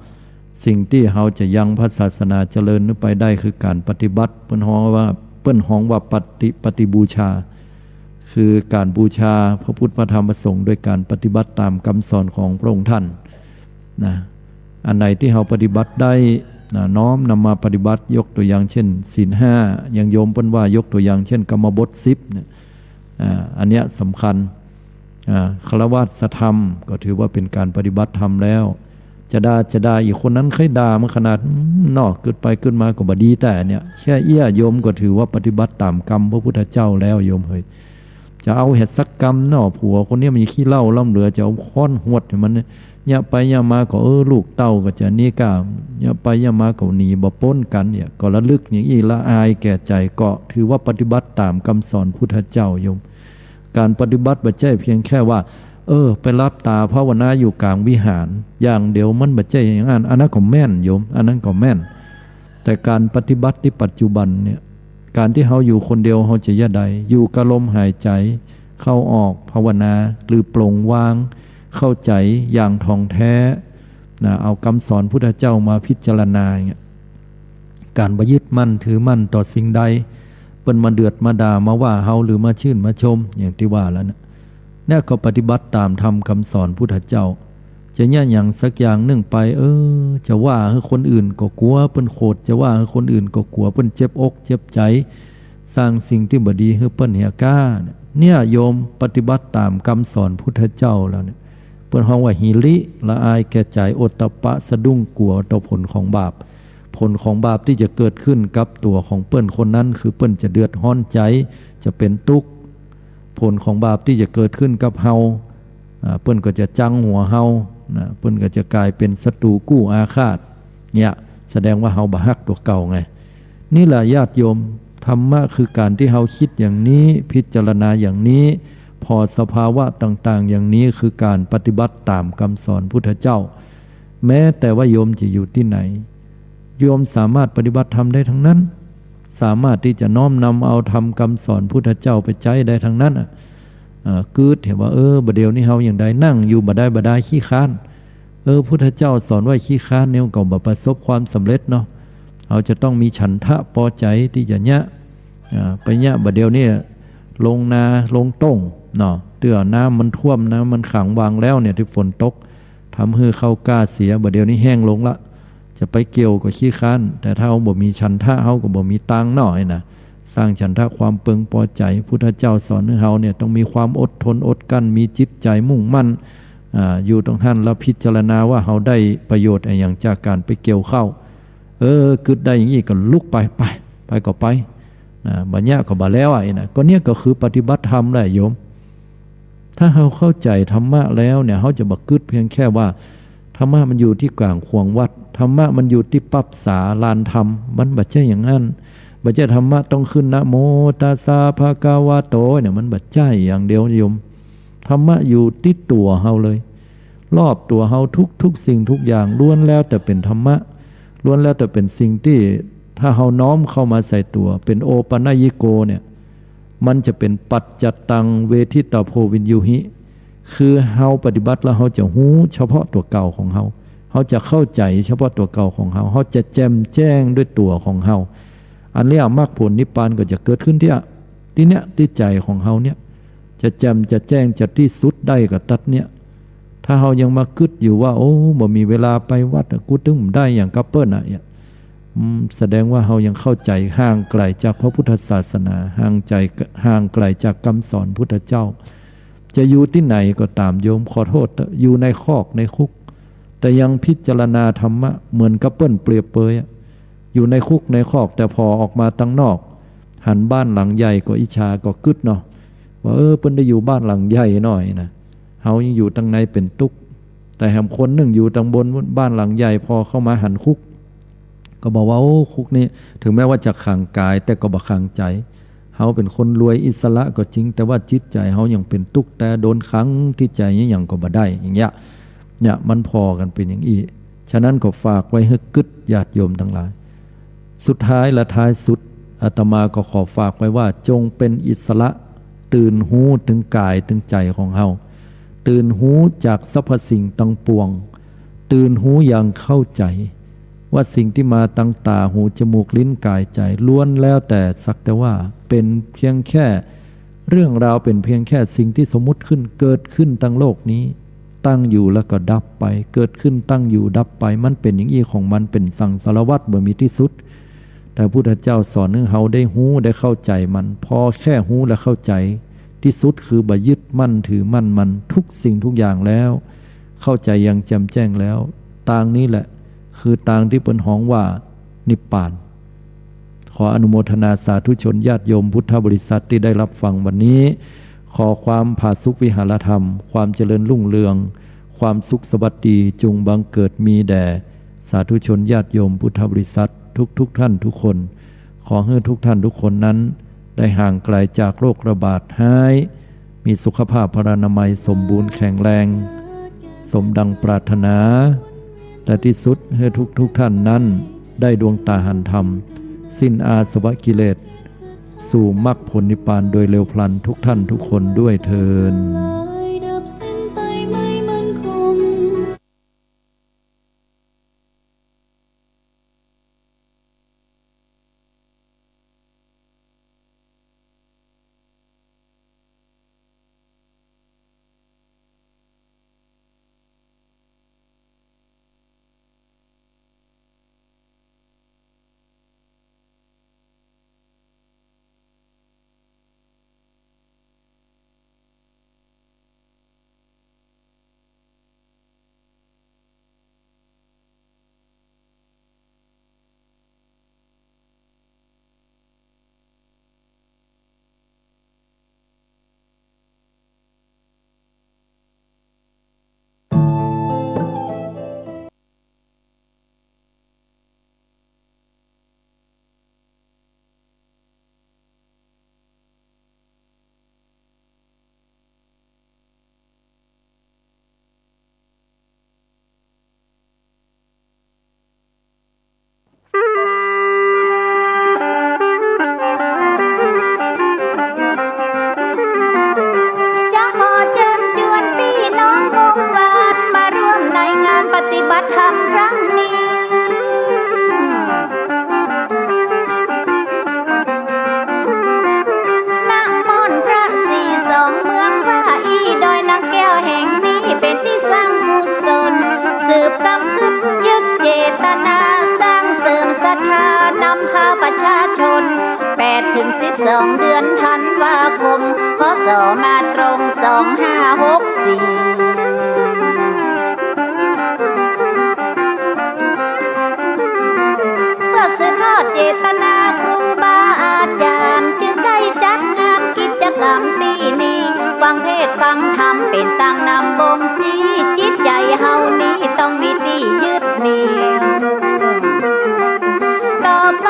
สิ่งตี้เฮาจะยังพระศาสนาเจริญไปได้คือก๋านปฏิบัติ เปิ้นฮ้องว่า เปิ้นฮ้องว่าปฏิ ปฏิบูชา คือก๋านบูชาพระพุทธ พระธรรม พระสงฆ์ โดยก๋านปฏิบัติต๋ามกำสอนของพระองค์ท่าน นะ อันไหนตี้เฮาปฏิบัติได้ นะ น้อมนำมาปฏิบัติ ยกตัวอย่างเช่น ศีลห้า อย่างโยมเปิ้นว่า ยกตัวอย่างเช่น กรรมบทสิบเนี่ย อ่า อันเนี้ยสำคัญ อ่า ฆราวาสธรรม ก็ถือว่าเป๋นก๋านปฏิบัติธรรมแล้ว จะด่า จะด่า อีกคนนั้นใค่ด่ามาขนาด อืม เนาะ กึ๊ดไปกึ๊ดมาก็บ่ดี แต่เนี่ย แค่เอี้ยโยมก็ถือว่าปฏิบัติต๋ามกำพระพุทธเจ้าแล้วโยมเหย จะเอาเหียสักกำเนาะ ผัวคนนี้มันขี้เหล้าล้ำเหลือ จะเอาค้อนหวดหื้อมันเนี่ย เยียะไปเยียะมาก็ เออ ลูกเต้าก็จะนี้ก้า เยียะไปเยียะมาก็หนีบ่ป๊นกั๋นเนี่ย ก็ระลึกอย่างอี้ ละอายแก่ใจ๋ ก็ถือว่าปฏิบัติต๋ามกำสอนพุทธเจ้าโยม ก๋านปฏิบัติบ่ใจ้เพียงแค่ว่า เออ ไปหลับต๋าภาวนาอยู่ก๋างวิหารอย่างเดียว มันบ่ใจ้อย่างนั้น อันนั้นก็แม่นโยม อันนั้นก็แม่น แต่ก๋านปฏิบัติตี้ปัจจุบันเนี่ย ก๋านตี้เฮาอยู่คนเดียว เฮาจะเยียะใด อยู่กับลมหายใจ๋เข้าออก ภาวนา หรือปลงวาง เข้าใจ๋อย่างถ่องแท้นะ เอากำสอนพุทธเจ้ามาพิจารณาเนี่ย ก๋านบ่ยึดมั่นถือมั่นต่อสิ่งใด เปิ้นมาเดือดมาด่ามาว่าเฮา หรือมาชื่นมาชม อย่างตี้ว่าแล้วนะ เนี่ยก็ปฏิบัติต๋ามธรรมกำสอนพุทธเจ้า จะเยียะหยังสักอย่างนึ่งไป เออ จะว่าหื้อคนอื่นก็กั๋วเปิ้นโขด จะว่าหื้อคนอื่นก็กั๋วเปิ้นเจ็บอกเจ็บใจ๋ สร้างสิ่งตี้บ่ดีหื้อเปิ้นเหียก้า เนี่ยโยมปฏิบัติต๋ามกำสอนพุทธเจ้าแล้วเนี่ย เปิ้นฮ้องว่าหิริ ละอายแก่ใจ๋ โอตตัปปะ สะดุ้งกั๋วต่อผลของบาป ผลของบาปตี้จะเกิดขึ้นกับตั๋วของเปิ้นคนนั้น คือเปิ้นจะเดือดฮ้อนใจ๋ จะเป๋นตุ๊กข์ ผลของบาปตี้จะเกิดขึ้นกับเฮา อ่า เปิ้นก็จะจังหัวเฮา นะ เปิ้นก็จะก๋ายเป๋นศัตรู๋กู้อาฆาต เนี่ย แสดงว่าเฮาบ่ฮักตั๋วเก่าไง นี่แหละญาติโยม ธรรมะคือก๋านตี้เฮากึ๊ดอย่างนี้ พิจารณาอย่างนี้ ผ่อสภาวะต่างๆ อย่างนี้ คือก๋านปฏิบัติต๋ามกำสอนพุทธเจ้า แม้แต่ว่าโยมจะอยู่ตี้ไหน โยมสามารถปฏิบัติธรรมได้ทั้งนั้น สามารถตี้จะน้อมนำเอาธรรมกำสอนพุทธเจ้าไปใจ๊ได้ทั้งนั้นอะ เอ่อ กึ๊ดเหียว่า เออ บ่าเดี่ยวนี้เฮาอย่างใด นั่งอยู่บ่ได้บ่ได้ ขี้คร้าน เออ พุทธเจ้าสอนว่าขี้คร้านเนี่ยก็บ่ประสบความสำเร็จเนาะ เฮาจะต้องมีฉันทะปอใจ๋ตี้จะเยียะ อ่า ไปเยียะบ่าเดี่ยวนี้ ลงนาลงต้งเนาะ เตื้อน้ำมันท่วม น้ำมันขังวางแล้วเนี่ย ตี้ฝนตก ทำหื้อข้าวกล้าเสีย บ่าเดี่ยวนี้แห้งลงละ จะไปเกี่ยวก็ขี้คร้าน แต่ถ้าเฮาบ่มีฉันทะ เฮาก็บ่มีตางค์เนาะ ไอ้นะ สร้างฉันทะความเปิงปอใจ๋ พุทธเจ้าสอนหื้อเฮาเนี่ยต้องมีความอดทนอดกลั้น มีจิตใจ๋มุ่งมั่น อ่า อยู่ตรงหั้นแล้วพิจารณาว่าเฮาได้ประโยชน์อะหยังจากก๋านไปเกี่ยวข้าว เออ กึ๊ดได้อย่างอี้ก็ลุกไป ไป ไปก็ไป นะ บ่าเยียะก็บ่าแล้วอะ ไอ้นะ ก็เนี่ยก็คือปฏิบัติธรรมแหละโยม ถ้าเฮาเข้าใจ๋ธรรมะแล้วเนี่ย เฮาจะบ่กึ๊ดเพียงแค่ว่า ธรรมะมันอยู่ตี้ก๋างขวงวัด ธรรมะมันอยู่ตี้ปั๊บศาลานธรรม มันบ่ใจ้อย่างนั้น บ่ใจ้ธรรมะต้องขึ้นนะโมตัสสะภะคะวะโตเนี่ย มันบ่ใจ้อย่างเดียวโยม ธรรมะอยู่ตี้ตั๋วเฮาเลย รอบตั๋วเฮาทุกๆ สิ่งทุกอย่างล้วนแล้วแต่เป๋นธรรมะ ล้วนแล้วแต่เป๋นสิ่งตี้ถ้าเฮาน้อมเข้ามาใส่ตั๋ว เป๋นโอปัญญิโกเนี่ย มันจะเป๋นปัจจัตตังเวทิตาโพวิญญูหิ คือเฮาปฏิบัติแล้วเฮาจะฮู้เฉพาะตั๋วเก่าของเฮา เฮาจะเข้าใจ๋เฉพาะตั๋วเก่าของเฮา เฮาจะแจ่มแจ้งด้วยตั๋วของเฮา อันเนี้ยมรรคผลนิพพานก็จะเกิดขึ้นตี้ ตี้เนี้ย ตี้ใจ๋ของเฮาเนี่ย จะแจ่มจะแจ้งจะตี้สุดได้ก็ตั๊ดเนี้ย ถ้าเฮายังมากึ๊ดอยู่ว่า โอ้ บ่มีเวลาไปวัดอะ กูตึงบ่ได้หยังกับเปิ้นอะ เนี่ย อืม แสดงว่าเฮายังเข้าใจ๋ห่างไก๋จากพระพุทธศาสนา ห่างใจ๋ ห่างไก๋จากกำสอนพุทธเจ้า จะอยู่ตี้ไหนก็ต๋ามโยม ขอโต้ษเต๊อะ อยู่ในคอกในคุก แต่ยังพิจารณาธรรมะเหมือนกับเปิ้นเปรียบเปยอะ อยู่ในคุกในคอก แต่ผ่อออกมาตังนอก หันบ้านหลังใหญ่ก็อิจฉาก็กึ๊ดเนาะ ว่า เออ เปิ้นได้อยู่บ้านหลังใหญ่หน้อยนะ เฮายังอยู่ตังในเป๋นตุ๊กข์ แต่แหมคนนึ่งอยู่ตังบนบ้านหลังใหญ่ ผ่อเข้ามาหันคุก ก็บอกว่า โอ้ คุกนี้ ถึงแม้ว่าจะขังก๋าย แต่ก็บ่ขังใจ๋ เฮาเป๋นคนรวยอิสระก็จริง แต่ว่าจิตใจ๋เฮายังเป๋นตุ๊กข์ แต่โดนขังตี้ใจ๋ยังก็บ่ได้ อย่างเงี้ย เนี่ย มันผ่อกั๋นเป๋นอย่างอี้ ฉะนั้นก็ฝากไว้หื้อกึ๊ดญาติโยมตังหลาย สุดท้ายและท้ายสุด อาตมาก็ขอฝากไว้ว่า จงเป๋นอิสระ ตื่นฮู้เถิงก๋ายเถิงใจ๋ของเฮา ตื่นฮู้จากสรรพสิ่งตังปวง ตื่นฮู้อย่างเข้าใจ๋ ว่าสิ่งตี้มาตังต๋า หู จมูก ลิ้น ก๋าย ใจ๋ ล้วนแล้วแต่สักแต่ว่า เป๋นเพียงแค่ เรื่องราวเป๋นเพียงแค่สิ่งตี้สมมุติขึ้น เกิดขึ้นตังโลกนี้ ตั้งอยู่แล้วก็ดับไป เกิดขึ้น ตั้งอยู่ ดับไป มันเป๋นอย่างอี้ของมัน เป๋นสังสารวัฏบ่มีตี้สุด แต่พุทธเจ้าสอนหื้อเฮาได้ฮู้ได้เข้าใจ๋มัน ผ่อแค่ฮู้และเข้าใจ๋ ตี้สุดคือบ่ยึดมั่นถือมั่นมัน ทุกสิ่งทุกอย่างแล้ว เข้าใจ๋อย่างแจ่มแจ้งแล้ว ตางนี้แหละ คือตางตี้เปิ้นฮ้องว่านิพพาน ขออนุโมทนาสาธุชนญาติโยมพุทธบริษัทตี้ได้รับฟังวันนี้ ขอความผาสุกวิหารธรรม ความเจริญรุ่งเรือง ความสุขสวัสดีจุ่งบังเกิดมีแด่สาธุชนญาติโยมพุทธบริษัททุกๆ ท่านทุกคน ขอหื้อทุกท่านทุกคนนั้นได้ห่างไกลจากโรคระบาดฮ้าย มีสุขภาพพลานามัยสมบูรณ์แข็งแรง สมดังปรารถนา แต่ที่สุดหื้อทุกๆ ท่านนั้นได้ดวงต๋าหันธรรม สิ้นอาสวะกิเลส สู่มรรคผลนิพพานโดยเร็วพลันทุกท่านทุกคนด้วยเทอญจะขอเจิญจวนปี้น้องวงวาน มาร่วมในงานปฏิบัติธรรมครั้งนี้ ณ ม่อนพระศรีสองเมืองว่าอี้ ดอยนางแก้วแห่งนี้ เป๋นตี้สร้างกุศล สืบกำกึ๊ดยึดเจตนา สร้างเสริมศรัทธานำพาประชาชน แปดถึงสิบสองเดือนธันวาคม พ.ศ. มาตรง สองห้าหกสี่ เพื่อสืบทอดเจตนาครูบาอาจ๋ารย์ จึงได้จัดงานกิจกรรมตี้นี้ ฟังเทศน์ฟังธรรมเป๋นตางนำบ่งชี้ จิตใจ๋เฮานี้ต้องมีตี้ยึดเหนี่ยว ต่อไป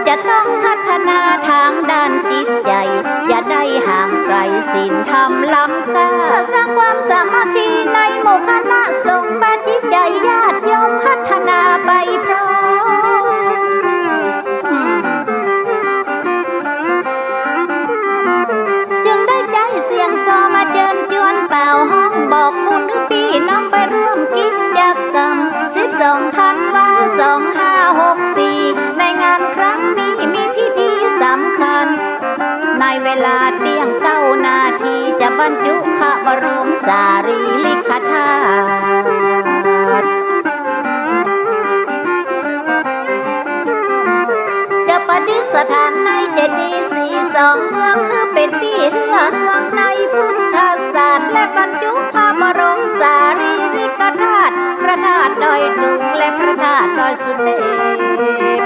จะต้องพัฒนาตางด้านจิตใจ๋ อย่าได้ห่างไกลศีลธรรมล้ำค่า สร้างความสามัคคีในหมู่คณะสงฆ์ ปาจิตใจ๋ญาติโยมพัฒนาไปพร้อม จึงได้ใจ๊เสียงซอมาเจิญจวนเป่าฮ้องบอกบุญหื้อปี้น้องไปร่วมกิจกรรม สิบสองธันวา สองห้าหกสี่ ในงานครั้งนี้มีพิธีสำคัญ ในเวลาเตี้ยงเก้านาที จะบรรจุพระบรมสารีริกธาตุ จะประดิษฐานในเจดีย์ศรีสองเมือง หื้อเป๋นตี้เฮื่อเฮืองในพุทธศาสตร์ และบรรจุพระบรมสารีริกธาตุ พระธาตุดอยตุง และพระธาตุดอยสุเทพ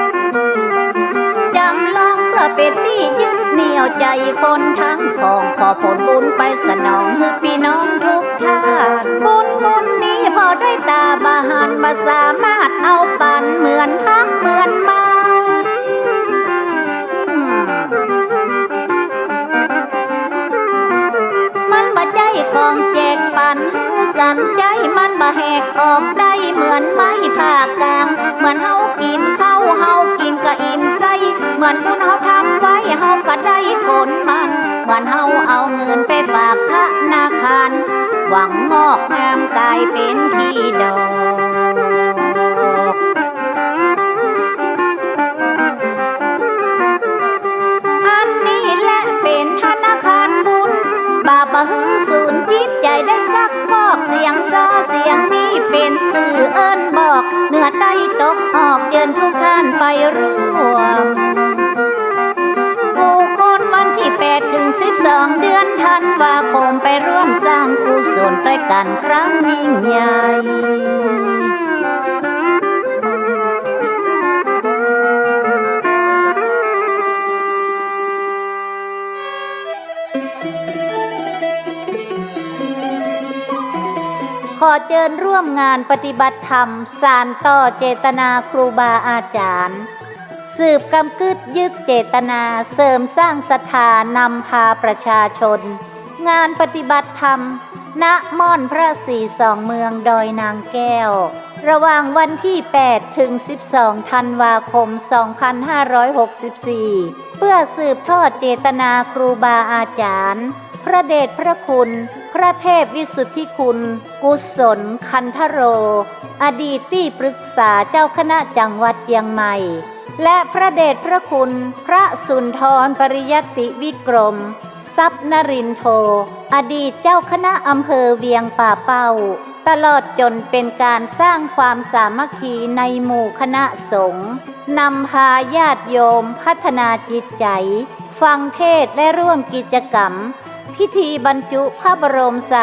จำลองเพื่อเป๋นตี้ยึดเหนี่ยวใจ๋คนทั้งผอง ขอผลบุญไปสนองหื้อปี้น้องทุกท่าน บุญบุญนี้ผ่อด้วยต๋าบ่หัน บ่สามารถเอาปั๋นเหมือนภักดิ์เหมือนหมู่ มันบ่ใจ้ของแจกปั๋นหื้อกั๋น ใจ๊มันบ่แหกออกได้เหมือนไม้ผ่ากลาง เหมือนเฮากิ๋นข้าว เฮากิ๋นกะอิ่มไส้ เหมือนบุญเฮาทำไว้ เฮากะได้ผลมัน เหมือนเฮาเอาเงินไปฝากธนาคาร หวังงอกงามก๋ายเป๋นขี้ดอก อันนี้แหละเป๋นธนาคารบุญ บ่าบ่หื้อสูญจิตใจ๋ได้ซักฟอก เสียงซอเสียงนี้เป๋นสื่อเอิ้นบอก เหนือใต้ตกออก เจิญทุกท่านไปร่วม หมู่คนวันตี้แปดถึงสิบสองเดือนธันวาคม ไปร่วมสร้างกุศลตวยกั๋นครั้งยิ่งใหญ่ เจิญร่วมงานปฏิบัติธรรม สานต่อเจตนาครูบาอาจ๋ารย์ สืบกำกึ๊ดยึกเจตนา เสริมสร้างศรัทธานำพาประชาชน งานปฏิบัติธรรม ณ ม่อนพระศรีสองเมืองดอยนางแก้ว ระหว่างวันตี้แปด เถิง สิบสอง ธันวาคม สองพันห้าร้อยหกสิบสี่ เปื้อสืบทอดเจตนาครูบาอาจ๋ารย์ พระเดชพระคุณ พระเทพวิสุทธิคุณ กุศล คันธโร อดีตตี้ปรึกษาเจ้าคณะจังหวัดเจียงใหม่ และพระเดชพระคุณ พระสุนทร ปริยัตติวิกรม ทรัพย์นรินโท อดีตเจ้าคณะอำเภอเวียงป่าเป้า ตลอดจ๋นเป๋นก๋านสร้างความสามัคคีในหมู่คณะสงฆ์ นำพาญาติโยมพัฒนาจิตใจ๋ ฟังเทศน์และร่วมกิจกรรม พิธีบรรจุพระบรมสา